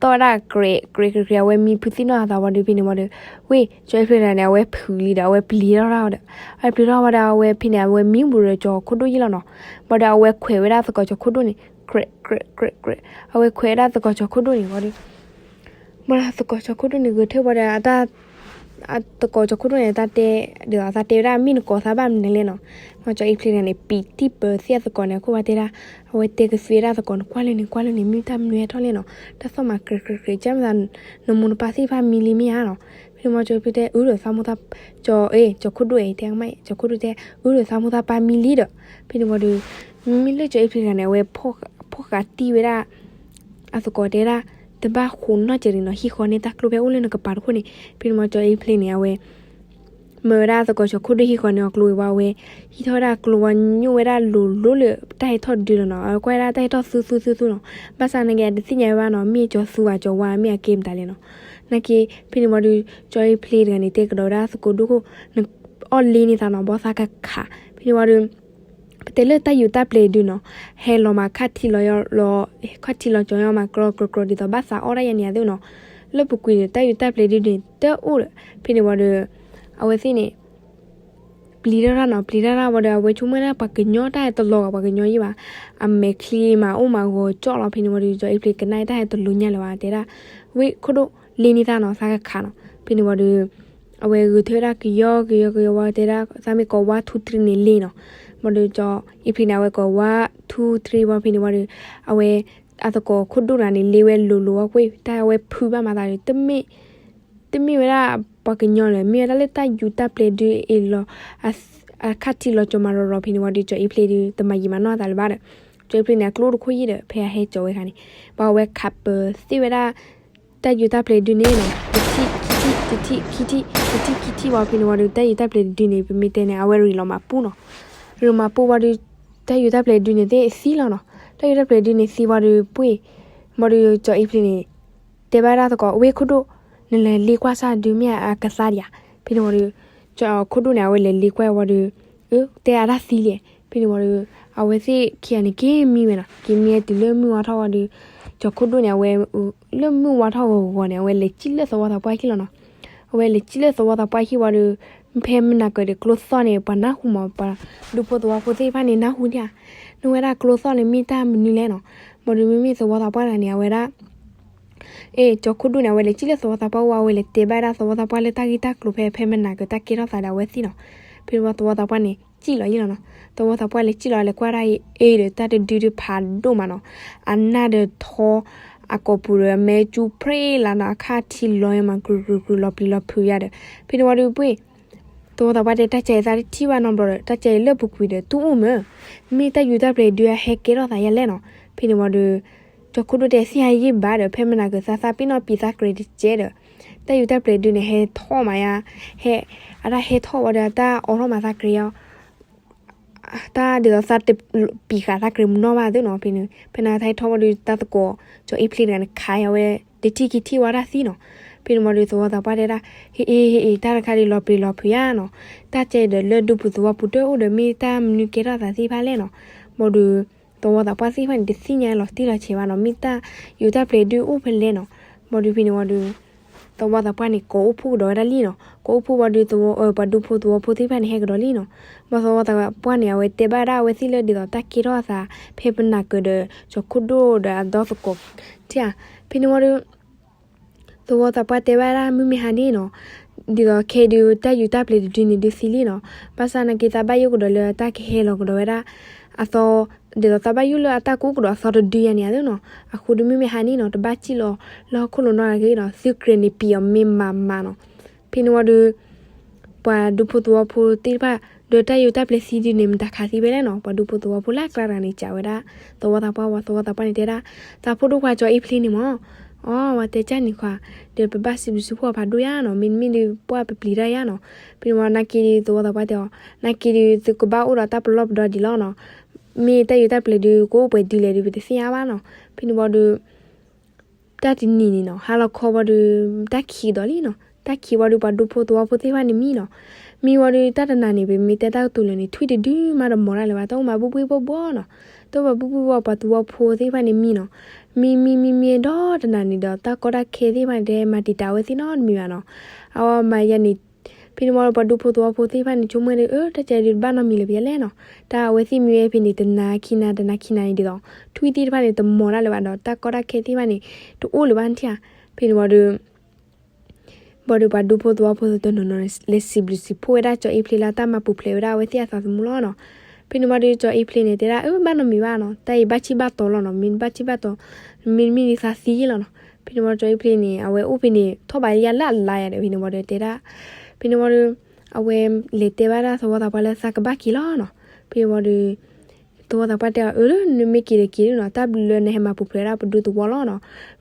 သီၣ်ဝဲဒၣ် ကြဲး ကြဲး ကြဲး ကြဲး အဝဲမံဖုးသ့ၣ်နီၣ်အသးဝံၤဒီး ဖဲန့ၣ်ဝံၤဒီး ဝ့ၢ် ကၠီၤအ့ဖျ့တဂၤန့ၣ် အဝဲဖုးလံဒီး အဝဲပျံၤထီၣ်ဒၣ်ဝဲဒီး အဝဲပျံၤထီၣ်ဝံၤဒီး အဝဲဖဲန့ၣ် အဝဲမံဘူးဒီးကၠီၤခိၣ်ဒိၣ်ယံၢ်လီၤနီၤ. ဘၣ်ဒီးအဝဲခွဲးဝဲဒၣ်သကိးကၠီၤခိၣ်ဒိၣ်န့ၣ် ကြဲး ကြဲး ကြဲး ကြဲး, အဝဲခွဲးဝဲဒၣ်သကိးကၠီၤခိၣ်ဒိၣ်န့ၣ်ဝံၤဒီး ဘၣ်ဒီးသကိးကၠီၤခိၣ်ဒိၣ်န့ၣ် ဂဲၤထၢၣ်ဘၣ်ဒီး အတၢ် သကိးကၠီၤခိၣ်ဒိၣ်န့ၣ် တၢ်တဲ ဒ်သိးသးတဲဝဲဒၣ် မ့ၢ်နကိးသးဘၣ်မနုၤလဲၣ်နီၤ. မ့ၢ်ကၠီၤအ့ဖျ့တဂၤန့ၣ် ပံာ်တံၢ်ပၢၤသ့ၣ်အသကိးန့ၣ် အခိၣ်ဘၣ်တဲဒၣ် အဝဲတဲကသွံဝဲဒၣ်သကိးန့ၣ် ကွၢ်လၢန့ၣ် ကွၢ်လၢန့ၣ် မ့ၢ်တၢ်မနုၤဟဲထီၣ်လဲၣ်နီၤ. တၢ်သီၣ်မး ကြဲး ကြဲး ကြဲး ကၢ်မသး နမိၢ်နပၢ်သ့ၣ်တဖၣ်မံလံမ့ၢ်ဧါနီၤ. ဖဲန့ၣ်ဝံၤကၠီၤအ့ဖျ့တဲ အုဒီးသးမိၢ်သး ကၠီၤ အ့ ကၠီၤခိၣ်ဒိၣ်အံၤ တဲကမၣ် ကၠီၤခိၣ်ဒိၣ်တဲ အုဒီးသးမိၢ်သးပၢ်မံလံဒီး ဖဲန့ၣ်ဝံၤဒီး မ့မ့ၢ်လၢကၠီၤအ့ဖျ့တဂၤန့ၣ် အဝဲ ဖီၣ်ဃာ်တံၢ်ဝဲဒၣ် အသကိးတဲဒၣ် တဘၣ်ဃိးနီၣ်ကဲးန့ၣ်နီၤ ဟံၣ်ဃီန့ၣ် တၢ်ကျိဖဲအိၣ်လၢနကပၤတခိၣ်န့ၣ်. ဖဲန့ၣ်ဝံၤကၠီၤအ့ဖျ့န့ၣ် အဝဲ မၢဝဲဒၣ်သကိးကၠီၤခိၣ်ဒိၣ်ဟံၣ်ဃီန့ၣ်အကျိဝံၤ အဝဲ ဟံးထီၣ်ဝဲဒၣ်အကျိဝံၤ ညိၣ်ဝဲဒၣ်လိၤလိၤလၢတၢ်ဟဲထီၣ်ဒုလီၤနီၤ. အဝဲကွၢ်ဝဲဒၣ်တၢ်ဟဲထီၣ်သူသူသူသူနီၤ. ဘၣ်ဆၣ်နာ်က့ အတသ့ၣ်ညါဝဲဘၣ်နီၤ မ့ၢ်ကၠီၤသူဧါ ကၠီၤဝါ မ့ၢ်အကဲမတၤလဲၣ်နီၤ. နာ်က့ ဖဲန့ၣ်ဝံၤဒီး ကၠီၤအ့ဖျ့တဂၤန့ၣ် တဲကဒီးဝဲဒၣ်သကိးဒိၣ်ခိၣ် နအီၣ်လ့န့ၢ်သးနီၤ ဘီသးကခး. ဖဲန့ၣ်ဝံၤဒီး ပတဲလၢတၢ်ယူးတၢ်ပျ့ၤဒုနီၤ ဟဲလီၤမး ခါထံလီၤ ခါထံလီၤကၠီၤယီၤမး ကြိးကြိးကြိး ဒ်သိးဘၣ်သးအီၣ်ဒၣ်ယဲန့ၣ်အသိးနီၤ. လၢပူၤကွံာ်ဒီး တၢ်ယူးတၢ်ပျ့ၤဒုန့ၣ် တအိၣ်ဒီး ဖဲန့ၣ်ဝံၤဒီး အဝဲသ့ၣ်န့ၣ် ပျံၤတၢ်တၢ်နီၤ ပျံၤတၢ်တၢ်ဝံၤဒီး အဝဲဆိကမိၣ်ဒၣ်ပှၤကညီတၢ်ဟဲတလီၤဂာ် ပှၤကညီယံၢ်ဘၣ်. အမဲာ်ချံမးအိၣ်မးဂီၤကၠီၣ်လီၤ. ဖဲန့ၣ်ဝံၤဒီး ကၠီၤအ့ဖျ့ကနၣ်တၢ်ဟဲတလိၤညါလၢၤဘၣ် တဲဒၣ် ဝ့ၢ်ခိၣ်ဒိၣ် လ့န့ၢ်သးနီၤ သးကခးနီၤ. ဖဲန့ၣ်ဝံၤဒီး အဝဲဂဲၤထၢၣ်ဒၣ်ကယီကယီကယီဝံၤ တဲဒၣ် သးမ့ၢ်ကိးဝါ ထူ တြံ န့ၣ်လ့နီၤ. ဘၣ်ဒီးကၠီၤအ့ဖျ့န့ၣ် အဝဲကိးဝါ ထူ တြံ ဝံၤ ဖဲန့ၣ်ဝံၤဒီး အဝဲ အသကိးခိၣ်ဒိၣ်တဂၤန့ၣ် လ့ဝဲလိၤလိၤဝံၤကွ့ၢ် တၢ်အဝဲဖုးဘၣ်မၤသးဒီး တမ့ၢ်ဝဲဒၣ်ပှၤကညီလၢၤ မ့ၢ်ဝဲဒၣ်လၢတၢ်ယူးတၢ်ပျ့ၤဒုအ့ၣ်လီၤ အခါထံလီၤကၠီၤမးရီၤရီၤ ဖဲန့ၣ်ဝံၤဒီး ကၠီၤအ့ဖျ့ဒီး တမၤယံာ်မၤနီၢ်အသးလၢၤဘၣ်ဒီး ကၠီၤအ့ဖျ့န့ၣ် အကျိတခိၣ်ယံၢ်ဒီး ဖဲအဟဲကၠီၤဝဲအခါန့ၣ် ဘၣ်အဝဲခးပၢၤသ့ၣ်ဝဲဒၣ် တၢ်ယူးတၢ်ပျ့ၤဒုန့ၣ်နီၤ တထံၣ်ခံထံၣ် တထံၣ်ခံထံၣ် တထံၣ်ခံထံၣ်ဝံၤ ဖဲန့ၣ်ဝံၤဒီး တၢ်ယူးတၢ်ပျ့ၤဒုန့ၣ် ပမ့ၢ်တဲန့ၣ် အဝဲရံးလီၤမးပူၤနီၤ. ရံးမးပူၤဝံၤဒီး တၢ်ယူးတၢ်ပျ့ၤဒုန့ၣ်သ့ၣ်သံလီၤနီၤ. တၢ်ယူးတၢ်ပျ့ၤဒုန့ၣ်သံဝံၤဒီးပှ့ၢ် ဘၣ်ဒီးကၠီၤအ့ဖျ့န့ၣ် တဲဘၣ်ဒၣ်သကိး ဝ့ၢ်ခိၣ်ဒိၣ် နလဲၤလ့ကွၢ်စၢ်ဒုမ့ၢ်အကသါဒံးဧါ. ဖဲန့ၣ်ဝံၤဒီး ကၠီၤခိၣ်ဒိၣ်န့ၣ် အဝဲလဲၤလ့ကွၢ်ဝံၤဒီး အၢ တဲအတၢ်သံလဲၣ်. ဖဲန့ၣ်ဝံၤဒီး အဝဲသ့ၣ်ခံဂၤန့ၣ် က့ၤမံဝဲနီၤ က့ၤမံဝဲတုၤလၢမုၢ်ဝါထီၣ်ဝံၤဒီး ကၠီၤခိၣ်ဒိၣ်န့ၣ် အဝဲ လၢမုၢ်ဝါထီၣ်ဂီၤဂီၤန့ၣ် အဝဲလဲၤစံၣ်လၢသဝီသးပှၢ်ခံလီၤနီၤ. အဝဲလဲၤစံၣ်လၢသဝီသးပှၢ်ခံဝံၤဒီး ဖဲမနၤကၢၤဒီးကျိသီၣ်န့ၣ် ပှၤနၢ်ဟူမး ပှၤဒူဖိသဝီဖိသ့ၣ်တဖၣ်န့ၣ် နၢ်ဟူဒံးဧါ. နဝဲဒၣ်ကျိသီၣ်န့ၣ် မ့ၢ်တၢ်မနုၤလဲၣ်နီၤ. ဘၣ်ဒီးမ့မ့ၢ်သဝီသးပှၢ်တဂၤန့ၣ် အဝဲဒၣ် အ့ ကၠီၤခိၣ်ဒိၣ်န့ၣ် အဝဲလဲၤစံၣ်လၢသဝီသးပှၢ်ဝံၤ အဝဲလဲၤတဲဘၣ်ဒၣ်သဝီသးပှၢ်လၢတၢ်ဂ့ၢ်တၢ်ကျိၤဖဲ ဖဲမနၤကၢၤတၢ်ကဲထီၣ်သးဒီးအဝဲသ့ၣ်နီၤ. ဖဲန့ၣ်ဝံၤသဝီသးပှၢ်န့ၣ် စံၣ်လီၤယံၢ်လီၤနီၤ. သဝီသးပှၢ်လဲၤစံၣ်လီၤလဲၤကွၢ်ဒၣ်အံၤ အ့ဒီးတၢ်တဒုဒုဖးဒိၣ်မးနီၤ. အနၢ်ဒီးထီ အကိာ်ပူၤဒီးအမဲာ်ကၠူဖျ့လၢ်နီၤ အခါထံလီၤယံၤမး ကြုာ်ကြုာ်ကြုာ် လီၤပျံၤလီၤဖုးယါဒီး ဖဲန့ၣ်ဝံၤဒီးပှ့ၢ် သဝီသးပှၢ်တဲ တၢ်ကဲအံၤသးတထံၣ်ဘၣ်နီတဘျီဒီး တၢ်ကဲအံၤလၢပူၤကွံာ်ဒီး တအိၣ်မး မ့ၢ်တၢ်ယူးတၢ်ပျ့ၤဒုအဟဲကဲထီၣ်သးယါလဲၣ်နီၤ. ဖဲန့ၣ်ဝံၤဒီး ကၠီၤခိၣ်ဒိၣ်တဲ သ့ၣ်ညါယံၢ်ဘၣ်ဒီး ဖဲမနၤကၢၤသးသးပ့ၤနီၣ်ပံၤသးကြဲးတကဲးဒီး တၢ်ယူးတၢ်ပျ့ၤဒုန့ၣ် ဟဲထီၣ်မးယါ ဟဲ အတၢ်ဟဲထီၣ်ဝံၤဒီး တၢ်အိးထီၣ်မးသးကြဲးအီၤ တၢ်ဒ်သိးသးတပံာ်ဃာ်သးကြဲးမုၢ်နီၢ်ဘၣ်သ့ၣ်နီၤ. ဖဲန့ၣ် ဖဲန့ၣ်တၢ်ဟဲထီၣ်ဝံၤဒီး တၢ်သကိး ကၠီၤအ့ဖျ့တဂၤန့ၣ် ခးအဝဲ တထံၣ်ခံထံၣ်ဝံၤတၢ်သံနီၤ. ဖဲန့ၣ်ဝံၤဒီး သဝီသးပှၢ်တဲဒၣ် ဟ့ၣ်အ့ ဟ့ၣ်အ့ တၢ်တခါဒီးလီၤပျံၤလီၤဖုးယါနီၤ. တၢ်ကဲဒီးလၢဒူပူၤသဝီပူၤတအိၣ်ဒီး မ့ၢ်တၢ်မနုၤကဲထီၣ်သးသ့ၣ်တဖၣ်လဲၣ်နီၤ. ဘၣ်ဒီး သဝီသးပှၢ်သ့ၣ်တဖၣ်န့ၣ် တသ့ၣ်ညါလီၤတံၢ်လီၤဆဲးဘၣ်နီၤ မ့ၢ်တၢ်ယူးတၢ်ပျ့ၤဒုအိၣ်ဖဲလဲၣ်နီၤ. ဘၣ်ဒီးဖဲန့ၣ်ဝံၤဒီး သဝီသးပှၢ်န့ၣ် ကိးအိၣ်ဖှိၣ်ကဒီးဝဲဒၣ်လံနီၤ. ကိးအိၣ်ဖှိၣ်ဝံၤဒီး သဝီ ပှၤဒူဖိသဝီဖိသ့ၣ်တဖၣ်န့ၣ် ဟဲကဒီးလံနီၤ. ဘၣ်သဝီသးပှၢ်န့ၣ် အဝဲတဲဘၣ်ဒၣ်အဝဲသ့ၣ်လၢဒ်သိးတၢ်ကဲထီၣ်အသး ဖဲပနၢ်ကၢၤဒီး ကၠီၤခိၣ်ဒိၣ်ဒီးအဒီသကိး ထံၣ်ဧါ. ဖဲန့ၣ်ဝံၤဒီး သဝီသးပှၢ်တဲဘၣ်ဒၣ်မုၢ်မ့ၢ်ဟါန့ၣ်နီၤ, ဒ်သိးခဲအံၤဒုး တၢ်ယူးတၢ်ပျ့ၤတဒုန့ၣ်ဒုးသံလံနီၤ. ဘၣ်ဆၣ်နာ်က့ သးဘၣ်ယိၣ်ကဒီးလၢတၢ်ကဟဲလီၤကဒီးဝဲဒၣ် အသီ ဒ်သိးသးဘၣ်ယိၣ်လၢအတၢ်ကူကဒီးအသီတဒုယါန့ၣ်ဧါသ့နီၤ, အဃိဒုးမ့မ့ၢ်ဟါန့ၣ်နီၤ တဘၣ်စံၣ်လီၤလၢဟီၣ်ခိၣ်လိၤနီတဂ့ၤနီၤ, သုကြၢးန့ၣ်ပံာ်အီၤမ့ၢ်မးမးနီၤ. ဖဲန့ၣ်ဝံၤဒီး ပှၤဒူဖိသဝီဖိသ့ၣ်တဖၣ် ဒီးတၢ်ယိၤတၢ်ပျဲၤသံဒုန့ၣ် မတၤခးသံဝဲလဲၣ်နီၤ, ပှၤဒူဖိသဝီဖိလၢအကျါတဂၤန့ၣ် စံးဝဲဒၣ် သဝီသးပှၢ်ဝဲ သဝီသးပှၢ်န့ၣ်တဲဒၣ်, သးဖိဒိၣ်ခွါကၠီအ့ဖျ့န့ၣ်မး အီ ဝဲတဲကၢ်န့ၣ်ခွါ, ဒီးပဘၣ်စံးဘျုးစံးဖှိၣ်အီၤဖးဒိၣ်ယါနီၤ, မ့တမ့ၢ်ဒုးပှၢ်ပပျံၤတၢ်ယါနီၤ. ဖဲန့ၣ်ဝံၤနာ်က့ဒုးသဝီသးပှၢ်တဲအီၤ, နာ်က့ဒုးသုကဘၣ်အိၣ်ဒီးတၢ်ပလီၢ်ပဒီဒံးလီၤနီၤ, မ့ၢ်တၢ်ယိၤတၢ်ပျဲၤဒုးကအိၣ်ပှဲၤဒုလဲၣ်ဒုး ပတသ့ၣ်ညါဘၣ်နီၤ. ဖဲန့ၣ်ဝံၤဒီး တၢ်တနံၤန့ၣ်နီၤ ဟါလီၤခီဝံၤဒီး တၢ်ခံးကဒီးလံနီၤ, တၢ်ခံးဝံၤဒီး ပှၤဒူဖိသဝီဖိသ့ၣ်တဖၣ်န့ၣ်မံနီၤ. မံဝံၤဒီး တၢ်တနၤန့ၣ် ပမ့ၢ်တဲတၢ်ကတိၤလၢာ်န့ၣ် ထွံၣ်တဒုမးတမီၤတၢ်လၢၤဘၣ်, တၢ်အိၣ်မးဘှံးဘှံးဘှီၣ်ဘှီၣ်နီၤ, တၢ်အိၣ်မးဘှံးဘှံးဘှီၣ် ပှၤသဝီဖိသ့ၣ်တဖၣ်န့ၣ်မံနီၤ. မံမံမံမံဒီတနၤန့ၣ်ဒီး တၢ်ကီတၢ်ခဲသ့ၣ်တဖၣ်န့ၣ် တဲမၤတံာ်တာ်ဝဲသ့ၣ်နီတမံၤဘၣ်နီၤ. အဝဲမၤယါန့ၣ် ဖဲန့ၣ်ဝံၤဒီး ပှၤဒူဖိသဝီဖိသ့ၣ်တဖၣ်န့ၣ် ဆိကမိၣ်ဒီး အၢ တၢ်ကဲဒုးတဘၣ်နီတမံၤလၢၤဖဲလဲၣ်နီၤ, တၢ်အဝဲသ့ၣ်မံဝဲဖဲန့ၣ် တနၤခံနၤ တနၤခံနၤန့ၣ်ဒ်သိး ထွံၣ်သ့ၣ်တဖၣ်န့ၣ် တမီၤတၢ်လၢၤဘၣ်ဒီး တၢ်ကီတၢ်ခဲသ့ၣ်တဖၣ်န့ၣ် တအိၣ်လၢၤဘၣ်ထံၣ်ဧါ. ဖဲန့ၣ်ဝံၤဒီး ဘၣ်ဒီးပှၤဒူဖိသဝီဖိတနီၤနီၤန့ၣ် လဲၤစံးဘျုးစံးဖှိၣ်ဝဲဒၣ်ကၠီအ့ဖျ့လၢတၢ်မၤပူၤဖျဲးဝဲဒၣ်အဝဲသ့ၣ်အသးသမူလီၤနီၤ. ဖဲန့ၣ်ဝံၤဒီးကၠီအ့ဖျ့န့ၣ် တဲဒၣ် အၢ ဘၣ်နီတမံၤဘၣ်နီၤ, တၢ်အံၤဘၣ်ထံၣ်ဘၣ်တီၤလီၤနီၤ, မ့ၢ်ဘၣ်ထံၣ်ဘၣ်တီၤ မ့တမ့ၢ်ဒုးသးသံလီၤနီၤ. ဖဲန့ၣ်ဝံၤကၠီအ့ဖျ့န့ၣ် အဝဲအိၣ်ဖဲန့ၣ် ထီၣ်ဘးယါလၢအလါယါဒီး ဖဲန့ၣ်ဝံၤဒီးတဲဒၣ်, ဖဲန့ၣ်ဝံၤဒီး အဝဲလဲၤတဲဘၣ်ဒၣ်သဝီသးပှၢ်လၢသးကဘၣ်က့ၤလီၤနီၤ. ဖဲန့ၣ်ဝံၤဒီး သဝီသးပှၢ်တဲအီၤ အၢ နမ့ၢ်က့ၤဒီးက့ၤနီၤ, တၢ်ဘျုးလၢနဟဲမၤပူၤဖျဲးဝဲဒၣ်ပဒူသဝီလီၤနီၤ.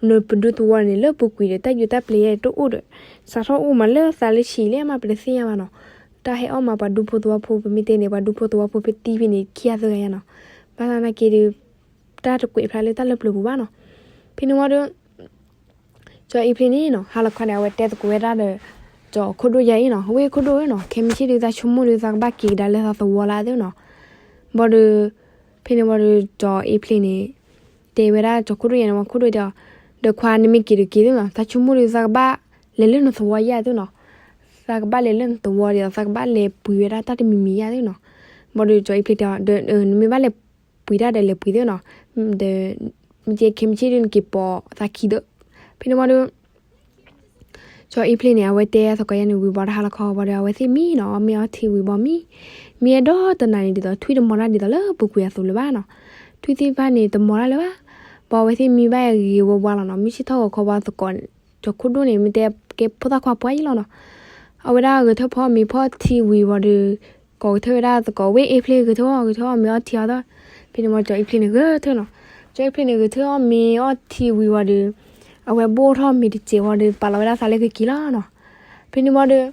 နပဒူသဝီန့ၣ် လၢပူၤကွံာ်ဒီး တၢ်ယိၤတၢ်ပျဲၤယါတအိၣ်ဒီး စးထီၣ်အိၣ်မးလၢသးလၢဆံးလံမး ပတသ့ၣ်ညါဘၣ်နီၤ. တၢ်ဟဲအီၣ်မးပှၤဒူဖိသဝီဖိ ပမ့ၢ်တဲန့ၣ် ပှၤဒူဖိသဝီဖိဖဲတံၢ်ဖဲန့ၣ် ခံဂၤသၢဂၤယါနီၤ. ဘၣ်ဆၣ်နာ်က့ဒီး တၢ်တကွဲးဖျါလၢတၢ်လၢပျၢၤပူၤဘၣ်နီၤ. ဖဲန့ၣ်ဝံၤဒီး ကၠီအ့ဖျ့န့ၣ်နီၤ ဟါလီၤခီန့ၣ် အဝဲတဲသကိးဝဲဒၣ်ဒီး ကၠီခိၣ်ဒိၣ်ယါအံၤနီၤ, ဝ့ၢ်ခိၣ်ဒိၣ်ဧၢနီၤ, ခဲမုၢ်ဆ့ၣ်ဒုးသးဆိကမိၣ်ဒီး သးကဘၣ်က့ၤကဒါလၢသးသဝီလၢအသ့နီၤ. ဘၣ်ဒီး ဖဲန့ၣ်ဝံၤဒီး ကၠီအ့ဖျ့န့ၣ် တဲဝဲဒၣ်ကၠီခိၣ်ဒိၣ်ယါန့ၣ် ဝံၤခိၣ်ဒိၣ်တဲအီၤ, ဒီးခွါနမ့ၢ်က့ၤဒီးက့ၤသ့နီၤ, သးဆိကမိၣ်ဒီးသးကဘၣ်လဲၤလၢနသဝီယါသ့နီၤ. သးကဘၣ်လဲၤလၢနသဝီဒီး သးကဘၣ်လဲၤပှ့ၤဝဲဒၣ်တၢ်တမံၤမံၤယါသ့နီၤ. ဘၣ်ဒီးကၠီအ့ဖျ့တဲအီၤ ဒီးနမ့ၢ်ဘၣ်လဲၤ ပှ့ၤတၢ်ဒီးလဲၤပှ့ၤသ့နီၤ, ဒီး မ့ၢ်ကဲခဲမုၢ်ဆ့ၣ်ဒုးနက့ၤပိာ်သးခံဒီး. ဖဲန့ၣ်ဝံၤဒီး ကၠီအ့ဖျ့န့ၣ် အဝဲတဲသကိးယါန့ၣ်ဝံၤဘၣ်ဒီး ဟါလီၤခီဘၣ်ဒီး အဝဲသ့ၣ်မံနီၤ, အီၣ်မ့ၤအီထံဝံၤဘၣ်မံ, မံဝဲဒီတနၤန့ၣ်ဒ်သိး ထွံၣ်တမီၤတၢ်ဒ်သိးလၢပူၤကွံာ်အသိးလၢၤဘၣ်နီၤ. ထွံၣ်သ့ၣ်တဖၣ်န့ၣ် တမီၤတၢ်လၢၤဘၣ်. ဘၣ်အဝဲသ့ၣ်မံဘၣ်ဂ့ၤဂ့ၤဝါဝါလီၤနီၤ. မုၢ်ဆ့ၣ်ထီၣ်ဂီၤခီဘၣ်သကိး ကၠီခိၣ်ဒိၣ်န့ၣ် မ့ၢ်တဲကဲဖိသၣ်ခွါပှၢ်ယံလီၤနီၤ. အဝဲဒၣ်ဂဲၤထၢၣ်ဖီအီၣ်မ့ၤဖီအီထံဝံၤဝံၤဒီး ကိးကထၢၣ်ဝဲဒၣ်သကိးဝ့ၢ်အ့ဖျ့ ဂဲၤထၢၣ်အီၣ် ဂဲၤထၢၣ်အီၣ်မ့ၤအီထံအီသီၣ်. ဖဲန့ၣ်ဝံၤကၠီအ့ဖျ့န့ၣ်ဂဲၤထၢၣ်နီၤ. ကၠီအ့ဖျ့န့ၣ်ဂဲၤထၢၣ်အီၣ်မ့ၤအီထံဝံၤဝံၤဒီး အဝဲဘိၣ်ထီၣ်မ့ၤတစဲးဝံၤဒီး ပာ်လီၤဝဲဒၣ်သးလၢကက့ၤလီၤနီၤ. ဖဲန့ၣ်ဝံၤဒီး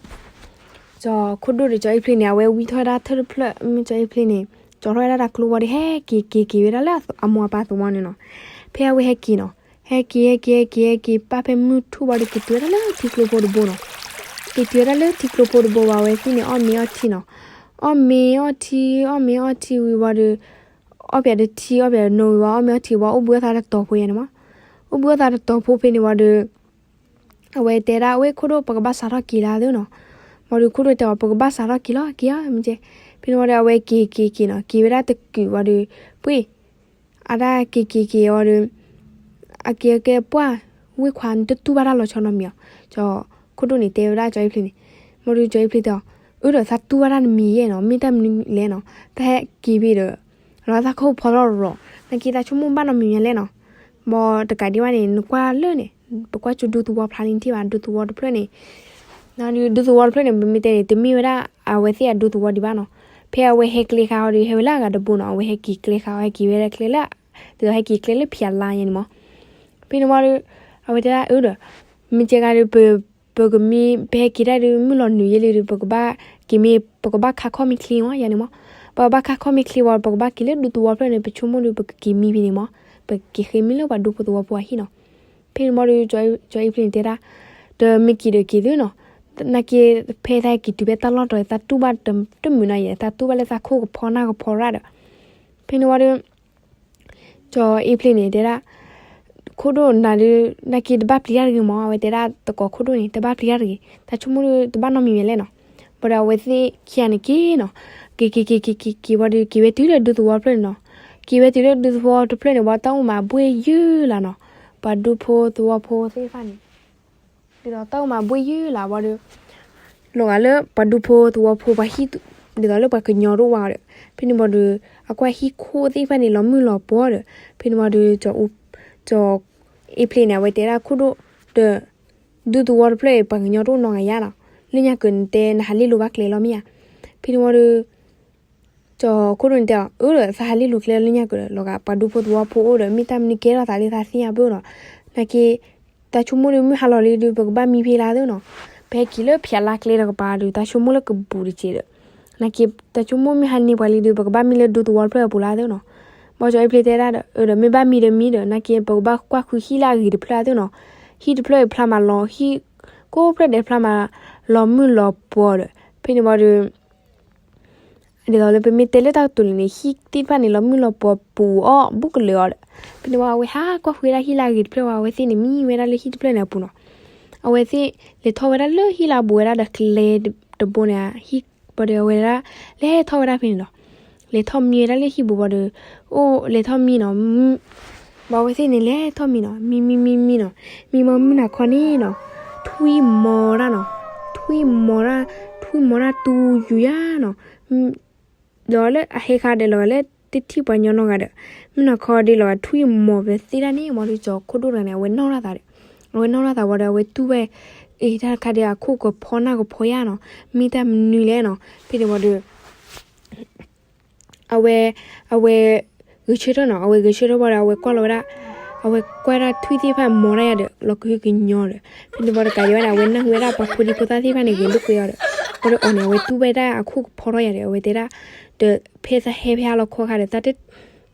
ကၠီခိၣ်ဒိၣ်ဒီးကၠီအ့ဖျ့န့ၣ် အဝဲဝံထီၣ်ဝဲဒၣ်ထၢၣ်တဖျၢၣ် မ့ၢ်ကၠီအ့ဖျ့န့ၣ် ကၠီထီၣ်ဝဲဒၣ်တၢ်ကျိဝံၤဒီး ဟဲက့ၤက့ၤက့ၤဝဲဒၣ်လၢအမိၢ်အပၢ်သဝီန့ၣ်နီၤ. ဖဲအဝဲဟဲက့ၤနီၤ ဟဲက့ၤ ဟဲက့ၤ ဟဲက့ၤ ဟဲက့ၤ ပၢ်ဖဲမုၢ်ထူၣ်ဝံၤဒီး က့ၤတုၤဝဲဒၣ်လၢထံကျိဖိတဘိနီၤ. က့ၤတုၤဝဲဒၣ်လၢထံကျိဖိတဘိဝံၤ အဝဲသ့ၣ်န့ၣ် အီၣ်မ့ၤအီထံနီၤ. အီၣ်မ့ၤအီထံ အီၣ်မ့ၤအီထံဝံၤဝံၤဒီး အီၣ်ပၠးတထံ အီၣ်ပၠးတနိဝံၤဝံၤ အီၣ်မ့ၤအီထံဝံၤ အိၣ်ဘှံးအသးတတီၤဖိယါန့ၣ်မး. အိၣ်ဘှံးအသးတတီၤဖိဖဲန့ၣ်ဝံၤဒီး အဝဲတဲဒၣ်ဝဲခိၣ်ဒိၣ် ပကဘၣ်စးထီၣ်က့ၤလၢသ့နီၤ. ဘၣ်ဒီးခိၣ်ဒိၣ်တဲအီၤ ပကဘၣ်စးထီၣ်က့ၤလီၤ က့ၤအီၤ မ့ၢ်ကဲ. ဖဲန့ၣ်ဝံၤဒီး အဝဲက့ၤက့ၤက့ၤနီၤ က့ၤဝဲဒၣ်တကုာ်ဝံၤဒီး ပှ့ၢ် အတၢ်က့ၤက့ၤက့ၤဝံၤဒီး အက့ၤအကဲပှၢ် ဝ့ၢ်ခွါန့ၣ် တတူၢ်ဘၣ်တၢ်လီၤဆီနီတမံၤအီၤ. ကၠီခိၣ်ဒိၣ်န့ၣ် တဲဝဲဒၣ်ကၠီအ့ဖျ့န့ၣ်. ဘၣ်ဒီးကၠီအ့ဖျ့တဲအီၤ အၢဒီး သးတူၢ်ဘၣ်တၢ်တမံၤယဲၢ်နီၤ မ့ၢ်တၢ်မနုၤလဲၣ်နီၤ တၢ်ဟဲက့ၤဖဲဒီး လီၤသးခိၣ်ဖီထီၣ်ရီၤ နာ်က့သးဆိကမိၣ်ဘၣ်နီတမံၤမံၤလဲၣ်နီၤ. ဘၣ်တကးဒံးဘၣ်န့ၣ် နကွၢ်လၢန့ၣ် ပကွၢ်ကၠိဒူသဝီဖျါလံနထံၣ်ဘၣ် ဒူသဝီတဖျၢၣ်န့ၣ် ဒူသဝီတဖျၢၣ်န့ၣ် ပမ့ၢ်တဲန့ၣ် တမ့ၢ်ဝဲဒၣ်အဝဲသ့ၣ်အဒူသဝီဒံးဘၣ်နီၤ. ဖဲအဝဲဟဲကျဲခါအီၤဒီး ဟဲဝဲလၢအဂၤတဘိနီၤ အဝဲဟဲက့ၤကျဲခါအီၤ ဟဲက့ၤဝဲဒၣ်ကျဲလၢ ဒ်သိးဟဲက့ၤကျဲလၢဖံးအလါညါန့ၣ်မး. ဖဲန့ၣ်ဝံၤဒီး အဝဲတဲဒၣ်အၢဒီး မ့ၢ်ကဲဂၤဒီး ပ ပကမ့ၢ် ပဟဲက့ၤတၢ်ဒီး မုၢ်လီၤနုာ်ယဲလံဒီး ပကဘၣ်က့ၤမ့ၢ် ပကဘၣ်ခါခီၣ်မ့ၢ်ချ့ဝံၤယါန့ၣ်မး. ပကဘၣ်ခါခီၣ်မ့ၢ်ချ့ဝံၤ ပကဘၣ်က့ၤလၢဒူသဝီဖျၢၣ်န့ၣ် ပဆိကမိၣ်ဒီး ပကက့ၤမံဖဲန့ၣ်မး. ပကက့ၤဃ့မံလၢပှၤဒူဖိသဝီဖိအဟံၣ်နီၤ. ဖဲန့ၣ်မးဒီး ကၠီအ့ဖျ့န့ၣ်တဲဒၣ် တမ့ၢ်က့ၤဒီးက့ၤသုနီၤ. နာ်က့ ဖဲသးက့ၤတုၤဖဲတၢ်လီၢ်တီၤ သးတူၢ်ဘၣ်တမုာ်နီၤယဲ သးတူၢ်ဘၣ်လၢသးခိၣ်ကဖီနၢ်ကဖီရၣ်ဒီး ဖဲန့ၣ်ဝံၤဒီး ကၠီအ့ဖျ့န့ၣ်တဲဒၣ် ခိၣ်ဒိၣ်နၤဒီး နာ်က့တဘၣ်ပျံၤတၢ်တဂ့ၤမး အဝဲတဲဒၣ်သကိးခိၣ်ဒိၣ်န့ၣ် တဘၣ်ပျံၤတၢ်တဂ့ၤ တၢ်ဆိကမိၣ်ဒီးတဘၣ်နီတမံၤမံၤလဲၣ်နီၤ. ဘၣ်ဒီးအဝဲသ့ၣ်ခံဂၤန့ၣ်က့ၤနီၤ က့ၤက့ၤက့ၤက့ၤက့ၤက့ၤဝံၤဒီး က့ၤဝဲတုၤလၢဒူသဝီတဖျၢၣ်န့ၣ်နီၤ. က့ၤဝဲတုၤလၢဒူသဝီတဖျၢၣ်န့ၣ် ဘၣ်တၢ်အိၣ်မးဘှ့ၣ်ယုၢ်လၢ်နီၤ. ပှၤဒူဖိသဝီဖိသ့ၣ်တဖၣ်န့ၣ် ဒ်သိးတၢ်အိၣ်မးဘှ့ၣ်ယုၢ်လၢ်ဝံၤဒီး လီၤဂာ်လၢပှၤဒူဖိသဝီဖိပှၤဟံၣ် ဒ်သိးလၢပှၤကညီတအိၣ်ဝဲအီၤဒီး, ဖဲန့ၣ်ဝံၤဒီး အကွၢ်ဟံၣ်ခိၣ်သ့ၣ်တဖၣ်န့ၣ် လီၤမုၢ်လီၤပှီၤဒီး, ဖဲန့ၣ်ဝံၤဒီး ကၠီအ့ဖျ့န့ၣ် အဝဲတဲဒၣ်ခိၣ်ဒိၣ်ဒီး ဒူသဝီတဖျၢၣ်အံၤ ပှၤကညီတအိၣ်နီတဂၤယါလီၤ. လၢညါကၢးနတဲနဟးလ့လိာ်ဘၣ်ကျဲလီၤမ့ၢ်ဧါ. ဖဲန့ၣ်ဝံၤဒီး ကၠီခိၣ်ဒိၣ်န့ၣ်တဲအီၤ, အၢဒီး သးဟးလ့လိာ်ကျဲလၢညါကၢးဒီး လီၤဂာ်ပှၤဒူဖိသဝီဖိအိၣ်ဒီး မ့ၢ်တၢ်မနုၤကဲထီၣ်သးလၢသးသ့ၣ်ညါဘၣ်နီၤ. နာ်က့ တၢ်ဆိကမိၣ်ဒီးမုၢ်ဟါလီၤလံဒီး ပကဘၣ်မံဖဲလၢသ့ၣ်နီၤ. ပဟဲက့ၤလၢဖၠးလါကျဲတကပၤဒီး တၢ်ဆိကမိၣ်လၢကဘူးတက့ၢ်ဒီး, နာ်က့ တၢ်ဆိကမိၣ်မုၢ်ဟါန့ၢ်ပှၤလံဒီး ပကဘၣ်မံလၢဒူသဝီတဖျၢၣ်အပူၤလၢသ့ၣ်နီၤ. ဘၣ်ကၠီအ့ဖျ့တဲဒၣ်ဒီး အၢဒီး မ့ၢ်ဘၣ်မံဒီးမံဒီး နာ်က့ ပကဘၣ်ကွၢ်ဃုဟံၣ်လၢအဂ့ၤတဖျၢၣ်သ့ၣ်နီၤ. ဟံၣ်တဖျၢၣ်အံၤဖျါမးလီၤ, ဟံၣ်ကိးဖျၢၣ်ဒဲးဖျါမး လီၤမုၢ်လီၤပှီၤဒီး, ဖဲန့ၣ်ဝံၤဒီး ဒ်သိးလၢပမ့ၢ်တဲလၢတၢ်ကတိၤလံန့ၣ် ဟံၣ်သ့ၣ်တဖၣ်န့ၣ် လီၤမုၢ်လီၤပှီၤပူၤအီၤဘူးကလၢာ်အီၤဒီး, ဖဲန့ၣ်ဝံၤ အဝဲဟးကွၢ်ဃုဝဲဒၣ်ဟံၣ်လၢအဂ့ၤတဖျၢၣ်ဝံၤ အဝဲသ့ၣ်န့ၣ်မံဝဲဒၣ်လၢဟံၣ်တဖျၢၣ်န့ၣ်အပူၤနီၤ. အဝဲသ့ၣ်လဲၤထီၣ်ဝဲဒၣ်လၢဟံၣ်လၢအဘူးဝဲဒၣ်ဒီးကျဲတဘိန့ၣ်, ဟံၣ်ဘၣ်ဒီးအဝဲဒၣ် လဲၤထီၣ်ဝဲဒၣ်ဖဲန့ၣ်နီၤ. လဲၤထီၣ်မံဝဲဒၣ်လၢဟံၣ်ဘူးဘၣ်ဒီး, အိၣ်လဲၤထီၣ်မံနီၤ ဘၣ်အဝဲသ့ၣ်န့ၣ်လဲၤထီၣ်မံနီၤ, မံမံမံမံနီၤ, မံမီမုၢ်နၤခီန့ၣ်နီၤ, ထွံၣ်မီၤတၢ်နီၤ, ထွံၣ်မီၤတၢ်, ထွံၣ်မီၤတၢ်တူၢ်ယူၤယါနီၤ, လီၤလၢအဟဲခါဒီးလီၤဂာ်လၢတထံၣ်ပှၤညီနီတဂၤဒီး, မုၢ်နၤခီဒီးလီၤဂာ်ထွံၣ်မီၤပသ့ဒၣ်န့ၣ် မ့ၢ်ဒီးကၠီခိၣ်ဒိၣ်တဂၤန့ၣ် အဝဲနီၣ်ထီၣ်သးဒီး, အဝဲနီၣ်ထီၣ်သးဝံၤဒီး အဝဲတူၢ်ဝဲ, အ့ တၢ်တခါဒီးအခိၣ်ကဖီနၢ်ကဖီယါနီၤ, မ့ၢ်တၢ်မနုၤလဲၣ်နီၤ, ဖဲန့ၣ်ဝံၤဒီး အဝဲ, အဝဲဂဲၤဆၢထၢၣ်နီၤ, အဝဲဂဲၤဆၢထၢၣ်ဝံၤဒီး အဝဲကွၢ်လီၤဝဲဒၣ်, အဝဲကွၢ်ဒၣ်ထွံၣ်သ့ၣ်တဖၣ်မီၤတၢ်ယါဒီး လီၤကဟုကညီဒီး, ဖဲန့ၣ်ဝံၤတကးဒံးဘၣ်န့ၣ် အဝဲနၢ်ဟူဝဲဒၣ်ပှၤဖိဒံဖိသၣ်သ့ၣ်တဖၣ်န့ၣ် ဂဲၤလိာ်ကွဲအီၤဒီး, ဝံၤဒီးအီၤန့ၣ် အဝဲတူၢ်ဝဲဒၣ်အခိၣ်ကဖီထီၣ်ယါဒီး အဝဲတဲဒၣ်, ဒီးဖဲသးဟဲဖဲအလီခီခါဒီး တၢ်တ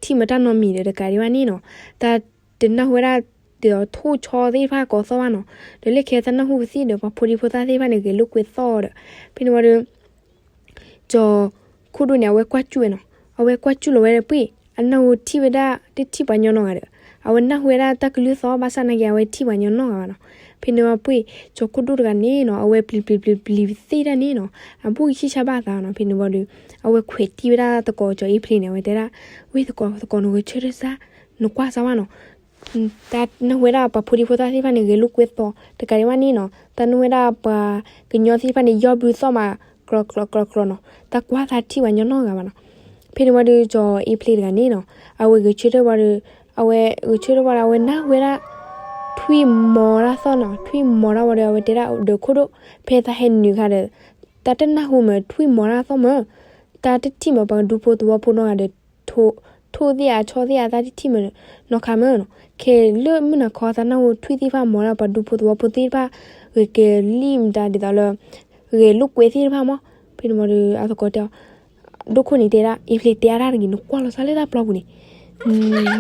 ထံၣ်မတၢ်နီတမံၤဒီး တကးဒံးဘၣ်န့ၣ်နီၤ, တၢ်တနၢ်ဟူဝဲဒၣ် ဒီးထိၣ်ဆီသ့ၣ်တဖၣ်ကိးသီၣ်ဘၣ်နီၤ, ဒီးလၢခံတၢ်နၢ်ဟူကသံၣ်ဒီး ပှၤဖိဒံဖိသၣ်သ့ၣ်တဖၣ်န့ၣ် ဂဲၤလိာ်ကွဲသီၣ်ဒီး, ဖဲန့ၣ်ဝံၤဒီး ကၠီခိၣ်ဒိၣ်န့ၣ် အဝဲကွၢ်စူၣ်ဝဲနီၤ, အဝဲကွၢ်စူၣ်လီၤဝဲဒီးပှ့ၢ်, အနၢ်ဟူထံၣ်ဝဲဒၣ် တထံၣ်ပှၤညီနီတဂၤဒီး, အဝဲနၢ်ဟူဝဲဒၣ်တၢ်ကလုၢ်သီၣ်ဘၣ်ဆၣ်နာ်က့ အဝဲထံၣ်ပှၤညီနီတဂၤဘၣ်နီၤ, ဖဲန့ၣ်ဝံၤပှ့ၢ် ကၠီခိၣ်ဒိၣ်တဂၤန့ၣ်နီၤ အဝဲပျံၤပျံၤပျံၤပျံၤသ့ဒၣ်န့ၣ်နီၤ, အဘူးကဆံၣ်ဆါဘၣ်အသးနီၤ, ဖဲန့၁ၣ်ဝံၤဒီး အဝဲခွဲးတံၢ်ဝဲဒၣ်သကိးကၠီအ့ဖျ့န့ၣ် အဝဲတဲဒၣ်, ဝ့ၢ်သကိး သကိးနဂဲၤဆၢထၢၣ်စၢ်, နကွၢ်စၢ်ဘၣ်နီၤ တၢ်နၢ်ဟူဝဲဒၣ်ပှၤဖိဒံဖိသၣ်သ့ၣ်တဖၣ်န့ၣ် ဂဲၤလိာ်ကွဲသီၣ်, တကးဒံးဘၣ်န့ၣ်နီၤ တၢ်နၢ်ဟူဝဲဒၣ်ပှၤကညီသ့ၣ်တဖၣ်န့ၣ် ယီၢ်ဘုသီၣ်မး ကြၢးကြၢးကြၢးကြၢးနီၤ, တၢ်ကွၢ်သးထံၣ်ပှၤညီနီတဂၤဘၣ်နီၤ, ဖဲန့ၣ်ဝံၤဒီးကၠီအ့ဖျ့တဂၤန့ၣ်နီၤ အဝဲဂဲၤဆၢထၢၣ်ဝံၤဒီး, အဝဲဂဲၤဆၢထၢၣ်ဝံၤဒီး အဝဲနၢ်ဟူဝဲဒၣ် ထွံၣ်မီၤတၢ်သီၣ်နီၤ, ထွံၣ်မီၤတၢ်ဝံၤဒီး အဝဲတဲဒၣ်ဒီးခိၣ်ဒိၣ်, ဖဲသးဟဲနုာ်ခါဒီး တၢ်တနၢ်ဟူမ့ၢ်ထွံၣ်မီၤတၢ်သီၣ်မ့ၢ်, တၢ်တထံၣ်မ့ၢ်ပှၤဒူဖိသဝီဖိနီတဂၤဒီး ထိၣ်သ့ၣ်အါဆီၣ်သ့ၣ်အါ တၢ်တထံၣ်မ့ၢ်နီၢ်ခါမ့ၢ်နီၤ, ခဲလၢာ်မုၢ်နၤခီသးနၢ်ဟူထွံၣ်သ့ၣ်တဖၣ်မီၤဒၣ် ပှၤဒူဖိသဝီဖိသ့ၣ်တဖၣ် ဂဲၤကလံၣ်မတၤဒ်သိးလၢ ဂဲၤလိာ်ကွဲသ့ၣ်တဖၣ်မ့ၢ်, ဖဲန့ၣ်ဝံၤဒီးအသကိးတဲအီၤ, ဒိၣ်ခိၣ်န့ၣ်တဲဒၣ် အ့ဖျ့တဲအါတၢ်တဂ့ၤ နကွၢ်လီၤစၢ်လၢတၢ်ပျီပူၤန့ၣ်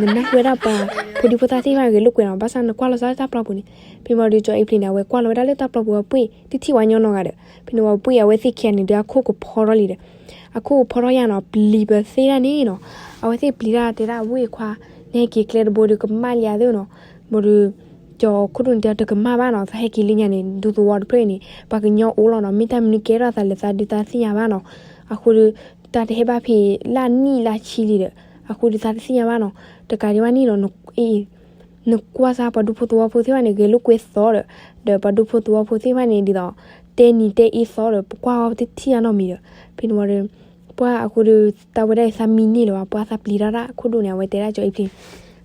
နနၢ်ဟူဝဲဒၣ်ပှၤဖိဒံဖိသၣ်သ့ၣ်တဖၣ်ဂဲၤလိာ်ကွဲနီၤ ဘၣ်ဆၣ်နကွၢ်လီၤစၢ်လၢတၢ်ပျီပူၤန့ၣ်, ဖဲန့ၣ်ဝံၤဒီးကၠီအ့ဖျ့န့ၣ် အဝဲကွၢ်လီၤဝဲဒၣ်လၢတၢ်ပျီပူၤဝံၤပှ့ၢ် တထံၣ်ပှၤညီနီတဂၤဒီး ဖဲန့ၣ်ဝံၤပှ့ၢ်အဝဲသ့ၣ်ခံဂၤန့ၣ်ဒီးအခိၣ်ကဖီထီၣ်လံဒီး အခိၣ်ကဖီထီၣ်ယါနီၤ ပျံၤပသ့ဒၣ်န့ၣ်နီၤ, အဝဲသ့ၣ်ပျံၤတၢ်တဲဒၣ်ဝ့ၢ်ခွါ နဟဲက့ၤကျဲတဘိဒီးကမၣ်လံဧါသ့ၣ်နီၤ, ဘၣ်ဒီး ကၠီခိၣ်ဒိၣ်န့ၣ်တဲတကမၣ်ဘၣ်နီၤ သးဟဲက့ၤလၢညါန့ၣ် ဒူသဝီတဖျၢၣ်အံၤန့ၣ် ပှၤကညီအိၣ်လီၤနီၤ မ့ၢ်တၢ်မနုၤကဲထီၣ်သးလဲၣ်သးဒုးသးသ့ၣ်ညါဘၣ်နီၤ, အဃိဒီး တၢ်တဟဲဘၣ်ဖဲလၢနံၣ်လၢဆံလံဒီး အဃိဒီးသးတသ့ၣ်ညါဘၣ်နီၤ, တကးဒံးဘၣ်န့ၣ်နီၤ နကွၢ်စၢ်ပှၤဒူဖိသဝီဖိသ့ၣ်တဖၣ်န့ၣ် ဂဲၤလိာ်ကွဲသီၣ်ဒီး ဒီးပှၤဒူဖိသဝီဖိသ့ၣ်တဖၣ်န့ၣ် ဒ်သိး တဲနံၤတဲအ့သီၣ်ဒီး ပကွၢ်အီၤပတထံၣ်အါနီတမံၤဒီး ဖဲန့ၣ်ဝံၤဒီး ပှၤအဃိဒီး တၢ်ဝဲဒၣ်အံၤသးမံန့ၢ်လၢၤဘၣ် ပှၤသးပျံၤတၢ်ဒၣ်ခိၣ်ဒိၣ်န့ၣ် အဝဲတဲဒၣ်ကၠီအ့ဖျ့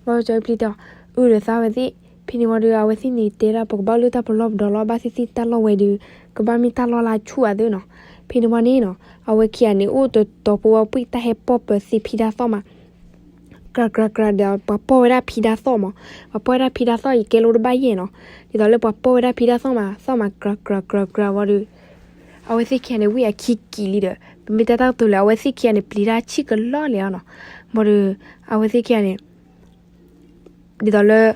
ဘၣ်ကၠီအ့ဖျ့တဲအီၤ အၢဒီးသးဝဲသ့ၣ် ဖဲန့ၣ်ဝံၤဒီး အဝဲသ့ၣ်န့ၣ်တဲဒၣ် ပကဘၣ်အိၣ်လၢတၢ်ပလီၢ်ပဒီလီၤ ဘၣ်သ့ၣ်သ့ၣ်တၢ်လီၢ်ဝဲဒီး ကဘၣ်မ့ၢ်တၢ်လီၢ်လၢဆူၣ်အါသ့ၣ်နီၤ, ဖဲန့ၣ်ဝံၤန့ၣ်နီၤ အဝဲခံဂၤန့ၣ် အိၣ်တတီၤဖိဝံၤပှ့ၢ်တၢ်ဟဲပီၢ်ပသ့ဖံဒါသီၣ်မး ကြၢးကြၢးကြၢးဒီး ပှၤပီၢ်ဝဲဒၣ်ဖံဒါသီၣ်မး, ပှၤပီၢ်ဝဲဒၣ်ဖံဒါသီၣ်အံၤကဲလိတဘၣ်ယဲၢ်နီၤ, ဒ်သိးလၢပှၤပီၢ်ဝဲဒၣ်ဖံဒါသီၣ်မး သီၣ်မး ကြၢးကြၢးကြၢးကြၢးဝံၤဒီး အဝဲသ့ၣ်ခံဂၤန့ၣ် ဝံၢ်အခံကံၤလံဒီး ပမ့ၢ်တဲတၢ်ကတိၤလၢ အဝဲသ့ၣ်ခံဂၤန့ၣ် ပျံၤတၢ်ဆံၣ်ကလီလံဧါနီၤ, ဘၣ်ဒီး အဝဲသ့ၣ်ခံဂၤန့ၣ် ဒ်သိးလၢ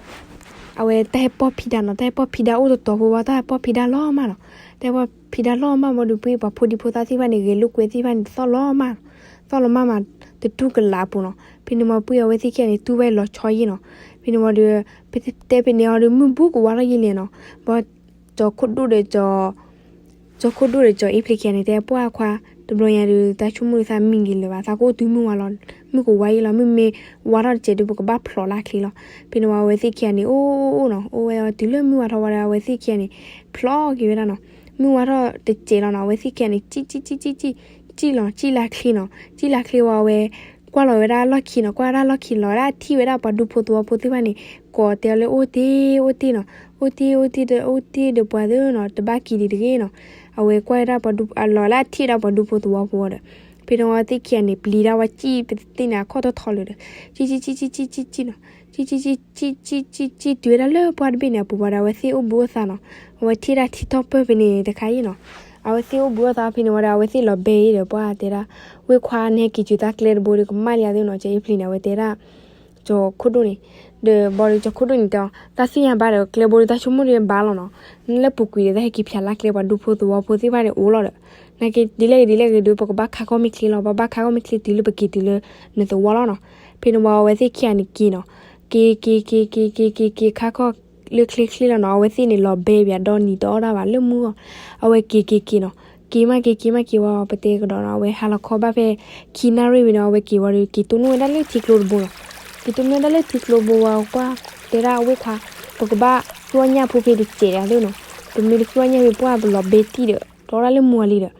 အဝဲတၢ်ဟဲပီၢ်ဖံဒါနီၤ, တၢ်ဟဲပီၢ်ဖံဒါအိၣ်တတီၤဖိဝံၤ တၢ်ဟဲပီၢ်ဖံဒါလီၤမးနီၤ, တၢ်ဟဲပီၢ်ဖံဒါလီၤမး ဘၣ်ဒီးပှ့ၢ်ပှၤဖိဒံဖိသၣ်သ့ၣ်တဖၣ်န့ၣ် ဂဲၤလိာ်ကွဲသ့ၣ်တဖၣ်န့ၣ် သီၣ်လီၤမး သီၣ်လီၤမးမး တတူၢ်ကလာ်အပူၤနီၤ, ဖဲန့ၣ်ဝံၤပှ့ၢ်အဝဲသ့ၣ်ခံဂၤန့ၣ် တူၢ်ဝဲလီၤဆီယံၤနီၤ, ဖဲန့ၣ်ဝံၤဒီး ပတဲဖဲန့ၣ်အီၤဒီး မုၢ်ဘူးကဝါထီၣ်ယံၤလံနီၤ, ဘၣ် ကၠီခိၣ်ဒိၣ်ဒီး ကၠီခိၣ်ဒိၣ်ဒီးကၠီအ့ဖျ့ခံဂၤန့ၣ် တဲပှၢ်ခွါ တဘျီညါဒီး တၢ်ဆိကမိၣ်ဒီးသးမံဂ့ၤလၢၤဘၣ် သးကအိၣ်တုၤမုၢ်ဝါလီၤ, မုၢ်ကဝါယံၤလီၤ မုၢ်မ့ၢ်ဝါထီၣ်တစဲးဒီး ပကဘၣ်ဖျိးလၢချ့လီၤ, ဖဲန့ၣ်ဝံၤအဝဲသ့ၣ်ခံဂၤန့ၣ် အိၣ်အိၣ်အိၣ်နီၤ, အိၣ်ဝဲအီၤတုၤလၢမုၢ်ဝါထီၣ်ဝံၤဒီး အဝဲသ့ၣ်ခံဂၤန့ၣ် ဖျိးက့ၤဝဲဒၣ်နီၤ, မုၢ်ဝါထီၣ်တစဲးလီၤနီၤ အဝဲသ့ၣ်ခံဂၤန့ၣ် ကံၣ်ကံၣ်ကံၣ်ကံၣ်ကံၣ် ကၠံၣ်လီၤ ကၠံၣ်လၢချ့နီၤ, ကၠံၣ်လၢချ့ဝံၤ အဝဲကွၢ်လီၤဝဲဒၣ်လီၢ်ခံနီၤ, ကွၢ်ဝဲဒၣ်လီၢ်ခံ လီၤဝဲဒၣ်ထံၣ်ဝဲဒၣ်ပှၤဒူဖိသဝီဖိသ့ၣ်တဖၣ်န့ၣ် ကိးတဲအီၤလၢအိၣ်တ့ၢ်အိၣ်တ့ၢ်နီၤ, အိၣ်တ့ၢ်အိၣ်တ့ၢ်ဒီးအိၣ်တ့ၢ်ဒီးပှၤသ့ၣ်နီၤ, တဘၣ်က့ၤဒံးတဂ့ၤနီၤ. အဝဲကွၢ်ဝဲဒၣ်ပှၤဒူ အလီၤဝဲဒၣ်ထံၣ်ဝဲဒၣ်ပှၤဒူဖိသဝီဖိဒီး ဖဲန့ၣ်ဝံၤသ့ၣ်ခံဂၤန့ၣ် ပျံၤဒၣ်ဝဲ ကၠံၣ်ပသ့ၣ်န့ၣ် အခီၣ်ထီၣ်ထီလၢာ်ဒီး ကၠံၣ်ကၠံၣ်ကၠံၣ်ကၠံၣ်ကၠံၣ်ကၠံၣ်နီၤ, ကၠံၣ်ကၠံၣ်ကၠံၣ်ကၠံၣ်ကၠံၣ်ကၠံၣ် တုၤဝဲဒၣ်လၢပှၢ်တဘ့ၣ်န့ၣ်အပူၤဝံၤဒီး အဝဲသ့ၣ်အိၣ်ဘှံးအိၣ်သါနီၤ, အဝဲထံၣ်ဒၣ်ထံထီၣ်ပၢၢ်ဖဲန့ၣ်တခါအံၤနီၤ. အဝဲသ့ၣ်အိၣ်ဘှံးအိၣ်သါဖဲန့ၣ်ဝံၤဒီး အဝဲသ့ၣ်လီၤဘဲအံၤဒီး ပှၢ်တဲဒၣ် ဝ့ၢ်ခွါ နဟဲက့ၤတုၤတၢ်ကျဲတဘိဒီး ကမၣ်လံဧါသ့ၣ်နီၤ, ကၠီအ့ဖြ့ၤန့ၣ် အဝဲတဲဒၣ် ကၠီခိၣ်ဒိၣ်န့ၣ်, ဒီးဘၣ်ဒီးကၠီခိၣ်ဒိၣ်န့ၣ်တဲအီၤ တၢ်သ့ၣ်ညါဘၣ်ဒီး ကျဲဘိဒီးတၢ်ဆိကမိၣ်ဒီးဘၣ်လီၤနီၤ, နလၢပူၤကွံာ်ဒီး တၢ်ဟဲက့ၤဖျါလၢကျဲ ပှၤဒူဖိသဝီဖိသ့ၣ်တဖၣ်န့ၣ်အိၣ်လီၤဒီး နာ်က့ဒ်လဲၣ်ဂ့ၤဒ်လဲၣ်ဂ့ၤဒီး ပကဘၣ်ခါခီၣ်မ့ၢ်ချ့လီၤ, ပဘၣ်ခါခီၣ်မ့ၢ်ချ့တုၤလၢပက့ၤတုၤလၢနသဝီလီၤနီၤ. ဖဲန့ၣ်ဝံၤအဝဲသ့ၣ်ခံဂၤန့ၣ်က့ၤနီၤ, က့ၤက့ၤက့ၤက့ၤက့ၤက့ၤက့ၤ ခါခီၣ်လၢချ့ချ့လီၤနီၤ, အဝဲသ့ၣ်န့ၣ်လီၤဘဲဘၣ်ဒီးနံၤတအီၣ်ဒၣ်ဘၣ်လၢမုၢ်ဂီၢ်, အဝဲက့ၤက့ၤက့ၤနီၤ, က့ၤမးက့ၤက့ၤမးက့ၤဝံၤ ပတဲကဒီးနီၤ, အဝဲဟါလီၤခီဘၣ်ဖဲခံနၣ်ရံၣ်ဝံၤဒီး အဝဲက့ၤဝံၤဒီး က့ၤတိၢ်နီၣ်ဝဲဒၣ်လၢထံကျိတဘိနီၤ, က့ၤတိၢ်နီၣ်ဝဲဒၣ်လၢထံကျိတဘိဝံၤ ပှၢ်တဲဒၣ်ဝ့ၢ်ခွါ ပကဘၣ်ဃုအီၣ်ညၣ်ဖိဖဲတစဲးဒၣ်သ့နီၤ, ပမ့ၢ်တဃုအီၣ်ညၣ်ဖဲ ပှၢ်ပလီၤဘဲတံၢ်ဒီး တအီၣ်ဒၣ်လၢမုၢ်ဂီၢ်လံဒီး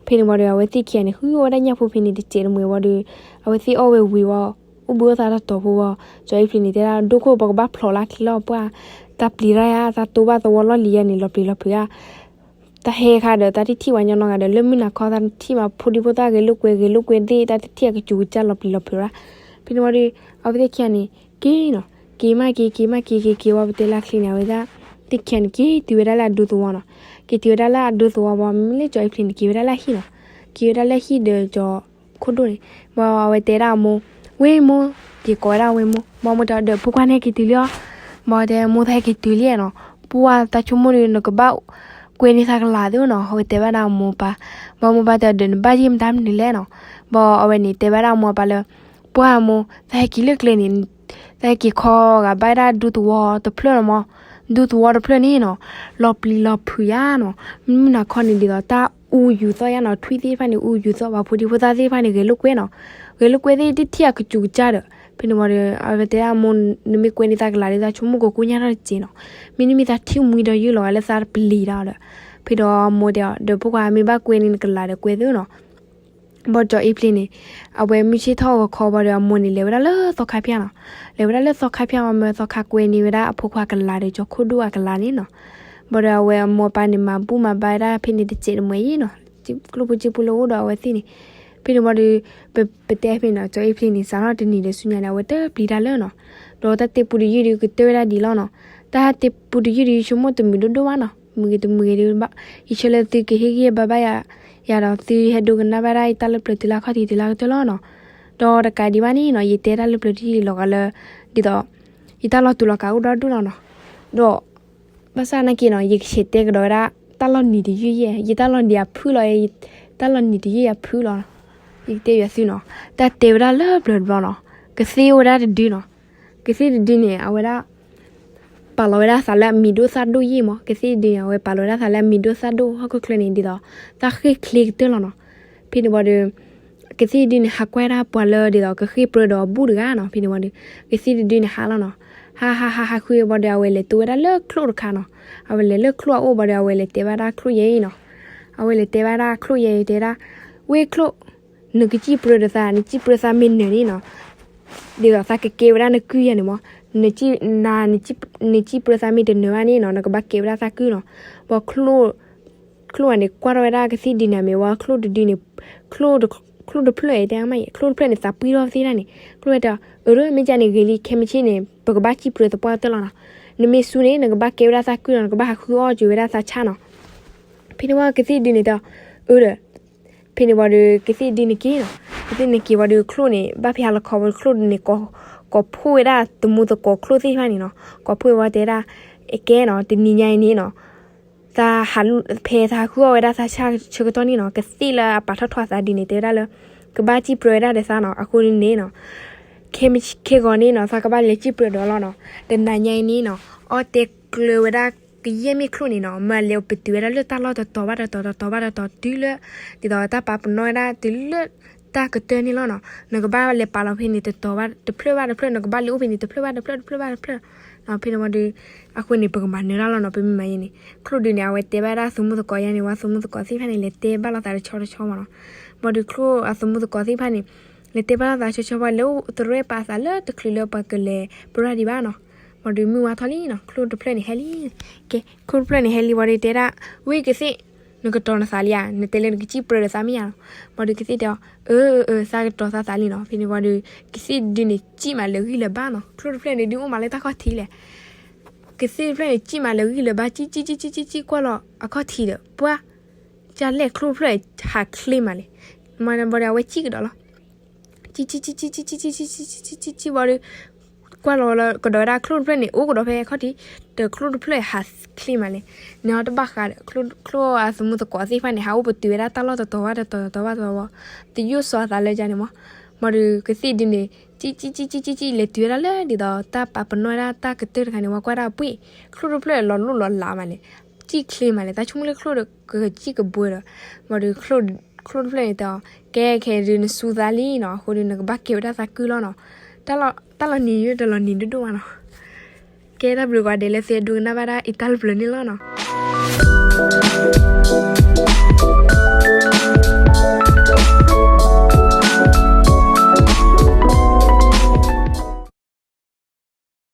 ဖဲန့ၣ်ဝံၤဒီး အဝဲသ့ၣ်ခံဂၤန့ၣ် ဃုအီၣ်ဝဲဒၣ်ညၣ်ဖိဖဲန့ၣ်တစဲးတမှဲၤဝံၤဒီး အဝဲသ့ၣ်အီၣ်ဝဲဝံၤဝံၤ အိၣ်ဘှံးအိၣ်သါတတီၤဖိဝံၤ ကၠီအ့ဖြ့ၤန့ၣ်တဲဒၣ် ဒိၣ်ခိၣ် ပကဘၣ်ဖျိးလၢချ့လီၤ ပှၢ်, တၢ်ပျံၤတၢ်ယါ တၢ်တိၢ်ဘၣ်သဝီလီၢ်လံၤယါန့ၣ် လီၤပျံၤလီၤဖုးဧါ, တၢ်ဟဲခါဒီး တၢ်တထံၣ်ဝဲညီနီၢ်ဂၤဒီး လၢမုၢ်နၤခီ တၢ်တထံၣ်ဘၣ်ဖိဒံဖိသၣ်ဂဲၤလိာ်ကွဲ ဂဲၤလိာ်ကွဲသ့ၣ် တၢ်တထံၣ်အကစူၤကစၢ် လီၤပျံၤလီၤဖုးရၣ်. ဖဲန့ၣ်ဝံၤဒီး အဝဲသ့ၣ်ခံဂၤန့ၣ် က့ၤနီၤ, က့ၤမးက့ၤ က့ၤမးက့ၤ က့ၤက့ၤဝံၤ ပတဲလၢချ့န့ၣ် အဝဲဒၣ်သ့ၣ်ခံဂၤန့ၣ် က့ၤတုၤဝဲဒၣ်လၢအဒူသဝီနီၤ, က့ၤတုၤဝဲဒၣ်လၢအဒူသဝီဝံၤ မ့မ့ၢ်လၢကၠီအ့ဖြ့ၤန့ၣ် က့ၤဝဲဒၣ်လၢအဟံၣ်နီၤ, က့ၤဝဲဒၣ်လၢဟံၣ်ဒီးကၠီ ခိၣ်ဒိၣ်န့ၣ် ဘၣ်အဝဲတဲဒၣ်အမိၢ်, ဝ့ၢ်မိၢ်, က့ၤကိးဝဲဒၣ်ဝ့ၢ်မိၢ်, ဘၣ်မိၢ်တဲဒီး ဖိခွါန့ၣ်ဟဲက့ၤတုၤလံအီၤ, ဘၣ်တဲမိၢ် သးဟဲက့ၤတုၤလံနီၤ, ပှၢ်တၢ်ဆိကမိၣ်ဒီး နကဘၣ်ကွဲန့ၢ်သးကလၤသ့နီၤ, အဝဲတဲဘၣ်ဒၣ်အမိၢ်ပၢ်, ဘၣ်မိၢ်ပၢ်တဲဒီး နဘၣ်ယဲၢ်မတၤမနုၤလဲၣ်နီၤ, ဘၣ်အဝဲန့ၣ်တဲဘၣ်ဒၣ်အမိၢ်အပၢ်လၢ ပှၢ်မိၢ် သးဟဲက့ၤလၢကျဲန့ၣ်, သးဟဲက့ၤခီဂာ်ဘၣ်ဒၣ်ဒူသဝီတဖျၢၣ်လီၤမး, ဒူသဝီတဖျၢၣ်န့ၣ်နီၤ, လီၤပျံၤလီၤဖုးယါနီၤ, မုၢ်နၤခီန့ၣ်ဒ်သိးတၢ်အူယူၤသီၣ်ယါနီၤ, ထွံၣ်သ့ၣ်တဖၣ်န့ၣ် အူယူၤသီၣ် ပှၤဖိဒံဖိသၣ်သ့ၣ်တဖၣ်န့ၣ် ဂဲၤလိာ်ကွဲနီၤ, ဂဲၤလိာ်ကွဲသ့ၣ်တထံၣ်အကစူၤကစၢ်ဒီး ဖဲန့ၣ်ဝံၤဒီး အဝဲတဲဒၣ်မိၢ် နမ့ၢ်ကွဲန့ၢ်သးကလၤဒီး သးဆိကမိၣ်ကကိညၢ်ထီၣ်တစဲးနီၤ, မ့တမ့ၢ်သးထံၣ်မှံဒီးယုၢ်လီၤဂာ်လၢသးပျံၤတၢ်ဒီး, ဖဲဒီးမိၢ်တဲအီၤ ဒီးဖိခွါ မ့ၢ်ဘၣ်ကွဲန့ၢ်နကလၤဒီးကွဲသ့နီၤ ဘၣ်ဒီးကၠီအ့ဖြ့ၤန့ၣ် အဝဲမုၢ်ဆ့ၣ်ထီၣ်ဂီၤခီဘၣ်ဒီး အမိၢ်န့ၣ် လဲၤဝဲဒၣ်လၢသီခါဖၠၣ်နီၤ, လဲၤဝဲဒၣ်လၢသီခါဖၠၣ်ဝံၤ မၢသီခါကွဲန့ၢ်ဝဲဒၣ်အဖိခွါကလၤဒီး ကၠီခိၣ်ဒိၣ်အကလၤန့ၣ်နီၤ, ဘၣ်ဒီးအဝဲအမိၢ်အပၢ်န့ၣ် မၤဘူၣ်မၤဘါဝဲဒၣ်ဖဲန့ၣ်တစဲးတမှဲၤအံၤနီၤ, ကျိၣ်ဖိစ့ဖိလၢအိၣ်ဒီးအဝဲသ့ၣ်န့ၣ်, ဖဲန့ၣ်ဝံၤဒီး ပတဲဖဲန့ၣ်နီၤ ကၠီအ့ဖြ့ၤန့ၣ် စးထီၣ်တနံၤဒီးဆူညါန့ၣ် အဝဲတပျံၤတၢ်လၢနီၤ, ဒီးတၢ်တဲပူတယုၢ်ဒီးကတၢၢ်ဝဲဒၣ်ဒ်လီၤနီၤ, တၢ်တဲပူတယုၢ်ဒီး ယဆိကမိၣ်တမုာ်ဒိၣ်ဒိၣ်ဘၣ်နီၤ, မုာ်ဂ့ၤတမုာ်ဂ့ၤဒီး ယဆၢလၢသုကဟ့ၣ်ဂံၢ်ဘါဘၣ်ယၤ, ယၤဒီး သုဟဲဒိကနၣ်ဘၣ်ဒၣ်ယတၢ်လၢပျၢၤတုၤလၢခီၣ်ထံးတုၤလၢကတၢၢ်လီၤနီၤ, ဒီးတကးဒံးဘၣ်န့ၣ်နီၤ ယတဲတၢ်လၢပျၢၤတယုၢ်လီၤဂာ်လၢ ဒ်သိး ယတၢ်လီၤတူာ်လီၤကာ်အိၣ်ဒီဒူၣ်လီၤနီၤ, ဒီး ဘၣ်ဆၣ်နာ်က့နီၤ ယကဆဲးတဲကဒီးဝဲဒၣ် တၢ်လီၤနံၤတယုၢ်ယဲၢ်, ယတၢ်လီၤနံၤအဖုၣ်လီၤ, တၢ်လီၤနံၤတယုၢ်ယၤဖုၣ်လီၤ, ယကတဲယၤသုနီၤ, တၢ်တဲဝဲဒၣ်လၢပျၢၤတဘျီနီၤ, ကသ့ၣ်အိၣ်ဝဲဒၣ်တဒုနီၤ, ကသ့ၣ်တဒုန့ၣ် အဝဲဒၣ် ပာ်လီၤဝဲဒၣ်သးလၢအမံၤဒိၣ်သၣ်ဒိၣ်ယဲၢ်မး, ကသ့ၣ်တဒုန့ၣ် အဝဲပာ်လီၤဝဲဒၣ်သးလၢအမံၤဒိၣ်သၣ်ဒိၣ် ဟီၣ်ခိၣ်ချၢန့ၣ် ဒ်သိး သၣ်ဃ့ၢ်ချ့ကတၢၢ်လီၤနီၤ, ဖဲန့ၣ်ဝံၤဒီး ကသ့ၣ်တဒုန့ၣ် ဟးကွၢ်ဒၣ်ပှၤလၢဒ်သိး ကဃ့ၢ်ပြၢဒီးအဘူၣ်တဂၤနီၤ, ဖဲန့ၣ်ဝံၤဒီး ကသ့ၣ်တဒုန့ၣ်ဟးလီၤနီၤ, ဟးဟးဟးဟးဃုဝံၤဒီး အဝဲလဲၤတိၢ်ဝဲဒၣ်လၢချိၣ်တခါနီၤ, အဝဲလဲၤလၢချိၣ်အအိၣ်ဘၣ်ဒီး အဝဲလဲၤတဲဘၣ်ဒၣ်ချိၣ်ယဲအံၤနီၤ, အဝဲလဲၤတဲဘၣ်ဒၣ်ချိၣ်ယဲအံၤတဲဒၣ်, ဝ့ၢ်ချိၣ်, နကစံၣ်ပြၢဒီးသး, နစံၣ်ပြၢသးမ့ၢ်နၢၤန့ၣ်နီၤ, ဒ်သိးသးကကဲဝဲဒၣ်နကုၢ်ယဲန့ၣ်မး, နစံၣ်ပြၢသးမ့ၢ်တနၢၤဘၣ်န့ၣ်နီၤ နကဘၣ်ကဲဝဲဒၣ်သးကုၢ်နီၤ, ဘၣ်ချိၣ် ချိၣ်အန့ၣ် ကွၢ်ထီၣ်ဝဲဒၣ်ကသ့ၣ်ဒုန့ၣ် မ့ၢ်ဝဲချိၣ်တဒုန့ၣ်, ချိၣ်တဖျၢၣ်တဲမး, ချိၣ်တဖျၢၣ်န့ၣ် သးပှံထီၣ်သ့ဒၣ်န့ၣ်, ချိၣ်ဝဲတဲအီၤ အၢ မ့ၢ်ကန့ၣ်ဂ့ၤလံ ခဲမုၢ်ဆ့ၣ်န့ၣ် ပကဘၣ်စံၣ်ပြၢသပှၢ်ကတၢၢ်လီၤနီၤ, နမ့ၢ်စူန့ၣ် နကဘၣ်ကဲဝဲဒၣ်သးကုၢ်နီၤ, နကဘၣ်ဟးဃုအီၣ်က့ၤဝဲဒၣ်သးဆၣ်နီၤ, ဖဲန့ၣ်ဝံၤကသ့ၣ်ဒုန့ၣ်တဲအီၤ, အၢဒီး ဖဲန့ၣ်ဝံၤဒီး ကသ့ၣ်ဒုန့ၣ်က့ၤနီၤ, ကသ့ၣ်န့ၣ်က့ၤဝံၤဒီးချိၣ်န့ၣ် ဘၣ်ဖဲဟါလီၤခီဝံၤဒီးချိၣ်န့ၣ် ကိးဖှိၣ်ဝဲဒၣ်သမူသကိးချိၣ်သ့ၣ်တဖၣ်န့ၣ်နီၤ, ကိးဖှိၣ်ဝဲတဲဒၣ်, အကဲနီၤ တနံၤညါအံၤန့ၣ်နီၤ, သးဟးဖဲသးဟးဃုအီၣ်ဝဲဒၣ်သးဆၣ်ဆၢကတီၢ်န့ၣ်နီၤ ကသ့ၣ်လၢအပာ်ထီၣ်ထီသးဒုန့ၣ် တဲဝဲဒၣ်လၢ ကဘၣ်စံၣ်ပြၢဝဲဒၣ်ဒီးသးနီၤ, အဃိန့ၣ်နီၤ ခဲမုၢ်ဆ့ၣ်ခဲဂီၤန့ၣ်နီၤ သးကဘၣ်လဲၤစံၣ်ပြၢဒီးလီၤနီၤ, တနၤညါအံၤန့ၣ်နီၤ အီၣ်တဲကျၢၤဝဲဒၣ်ကယဲၢ်မ့ၢ်ချိၣ်န့ၣ်နီၤ မၢအလဲၤပတုာ်ဝဲဒၣ်လၢတၢ်လီၢ်တတီၤဘၣ်တတီၤ တတီၤဘၣ်တတီၤတုၤလၢ ဒ်သိးတၢ်ပာ်ပနီၣ်ဝဲဒၣ်တုၤလၢတၢ်ကတၢၢ်န့ၣ်လီၤနီၤ, နကဘၣ်လဲၤပာ်လီၤဖဲန့ၣ်တတီၤဘၣ်တဖျၢၣ်ဘၣ်တဖျၢၣ် နကဘၣ်လဲၤအိၣ်ဖဲန့ၣ်တဖျၢၣ်ဘၣ်တဖျၢၣ် တဖျၢၣ်ဘၣ်တဖျၢၣ်, ဖဲန့ၣ်ဝံၤဒီး အဃိန့ၣ် ပကမၤနၢၤတၢ်လီၤနီၤ ပမ့ၢ်မၤယဲန့ၣ် ချိၣ်ဒုန့ၣ် အဝဲတဲဘၣ်ဒၣ်သမူသကိးယါန့ၣ် ဝံၤသမူသကိးသ့ၣ်တဖၣ်န့ၣ် လဲၤတဲဘၣ်လိာ်သးတဆီတဆီမးနီၤ, ဘၣ်ဒီးချိၣ်အသမူသကိးသ့ၣ်တဖၣ်န့ၣ် လဲၤတဲဘၣ်သးဆၢဆၢဝဲ လဲၤအိၣ်တရဲၣ်ပာ်သးလၢတချုးလၢပှၤကလဲၤပရၢ်ဒံးဘၣ်နီၤ. ဘၣ်ဒီးမုၢ်ဝါထီၣ်လံနီၤ, ချိၣ်တဖျၢၣ်န့ၣ်ဟဲလံ. ကဲ ချိၣ်တဖျၢၣ်န့ၣ်ဟဲလံဝံၤဒီးတဲဒၣ်, ဝ့ၢ်ကသ့ၣ်, နကတီၤနသးလံဧါ, နတဲလၢနကစံၣ်ပြၢဒီးသးမ့ၢ်ဧါနီၤ. ဘၣ်ဒီးကသ့ၣ်တဲအီၤ, အၢ အၢ အၢ သးကတီၤသးသးလံနီၤ. ဖဲန့ၣ်ဝံၤဒီး ကသ့ၣ်ဒုန့ၣ် စံၣ်မးလၢဂံၢ်လၢဘါနီၤ. ချိၣ်တဖျၢၣ်န့ၣ် ဒုးအိၣ်မးလၢတၢ်ခီၣ်ထံးလဲၣ်. ကသ့ၣ်တဖျၢၣ်န့ၣ် စံၣ်မးလၢဂံၢ်လၢဘါ စံၣ် စံၣ် စံၣ် စံၣ် ကွၢ်လီၤအခီၣ်ထံးဒီး ပှၤ ကလဲၣ်ချိၣ်တဖျၢၣ်ဟးချ့မးလဲၣ်. မ့ၢ်ဘၣ်ဒီးအဝဲစံၣ်ကဒီးလီၤ. စံၣ် စံၣ် စံၣ် စံၣ် စံၣ် စံၣ် စံၣ် စံၣ် စံၣ် စံၣ် စံၣ် စံၣ် စံၣ် စံၣ် ဘၣ်ဒီး ကွၢ်လီၤလၢကဒီးဝဲဒၣ်ချိၣ်တဖျၢၣ်န့ၣ် အိၣ်ကဒီးဖဲအခီၣ်ထံး, ဒီးချိၣ်တဖျၢၣ်ဟးချ့မးလဲၣ်. န့ၣ်အတဘၣ်ဃးဒီး ချိၣ်အသမူသကိးသ့ၣ်တဖၣ်န့ၣ် ဟးအိၣ်ပတုာ်ဝဲဒၣ်တၢ်လီၢ်တတီၤဘၣ်တတီၤတတီၤဘၣ်တတီၤဝံၤ, သယိၣ်စီၤသးလၢကန့ၣ်မး. ဘၣ်ဒီးကသ့ၣ်ဒုန့ၣ် စံၣ် စံၣ် စံၣ် စံၣ် စံၣ် လဲၤတုၤဝဲဒၣ်လၢဒ်သိးတၢ်ပာ်ပနီၣ်ဝဲဒၣ်တၢ်ကတၢၢ်တခါန့ၣ် ဝံၤကွၢ်ဒၣ်ပှ့ၢ်, ချိၣ်တဖျၢၣ်လီၤလိၣ်လီၤလးမးလဲၣ်. စံၣ်ချ့မးလဲၣ်, တၢ်ဆိကမိၣ်လၢချိၣ်ဒီးကစံၣ်ကဘှဲဒီး, ဘၣ်ဒီး ချိၣ်တဖျၢၣ်န့ၣ်တဲအီၤ, ကဲခဲဒုးနစူသးလံနီၤ, အဃိဒီးနကဘၣ်ကဲဝဲဒၣ်သးကုၢ်လီၤနီၤ. တၢ်လီၤနံၤယိတလီၤနံၤဒိၣ်ဒိၣ်မးနီၤ. ကဲတၢ်ဘျုးကွၢ်ဒဲးလၢသုဒိကနၣ်ဘၣ်ဒၣ် အံၤတၢ်လၢပျၢၤန့ၣ်လီၤနီၤ.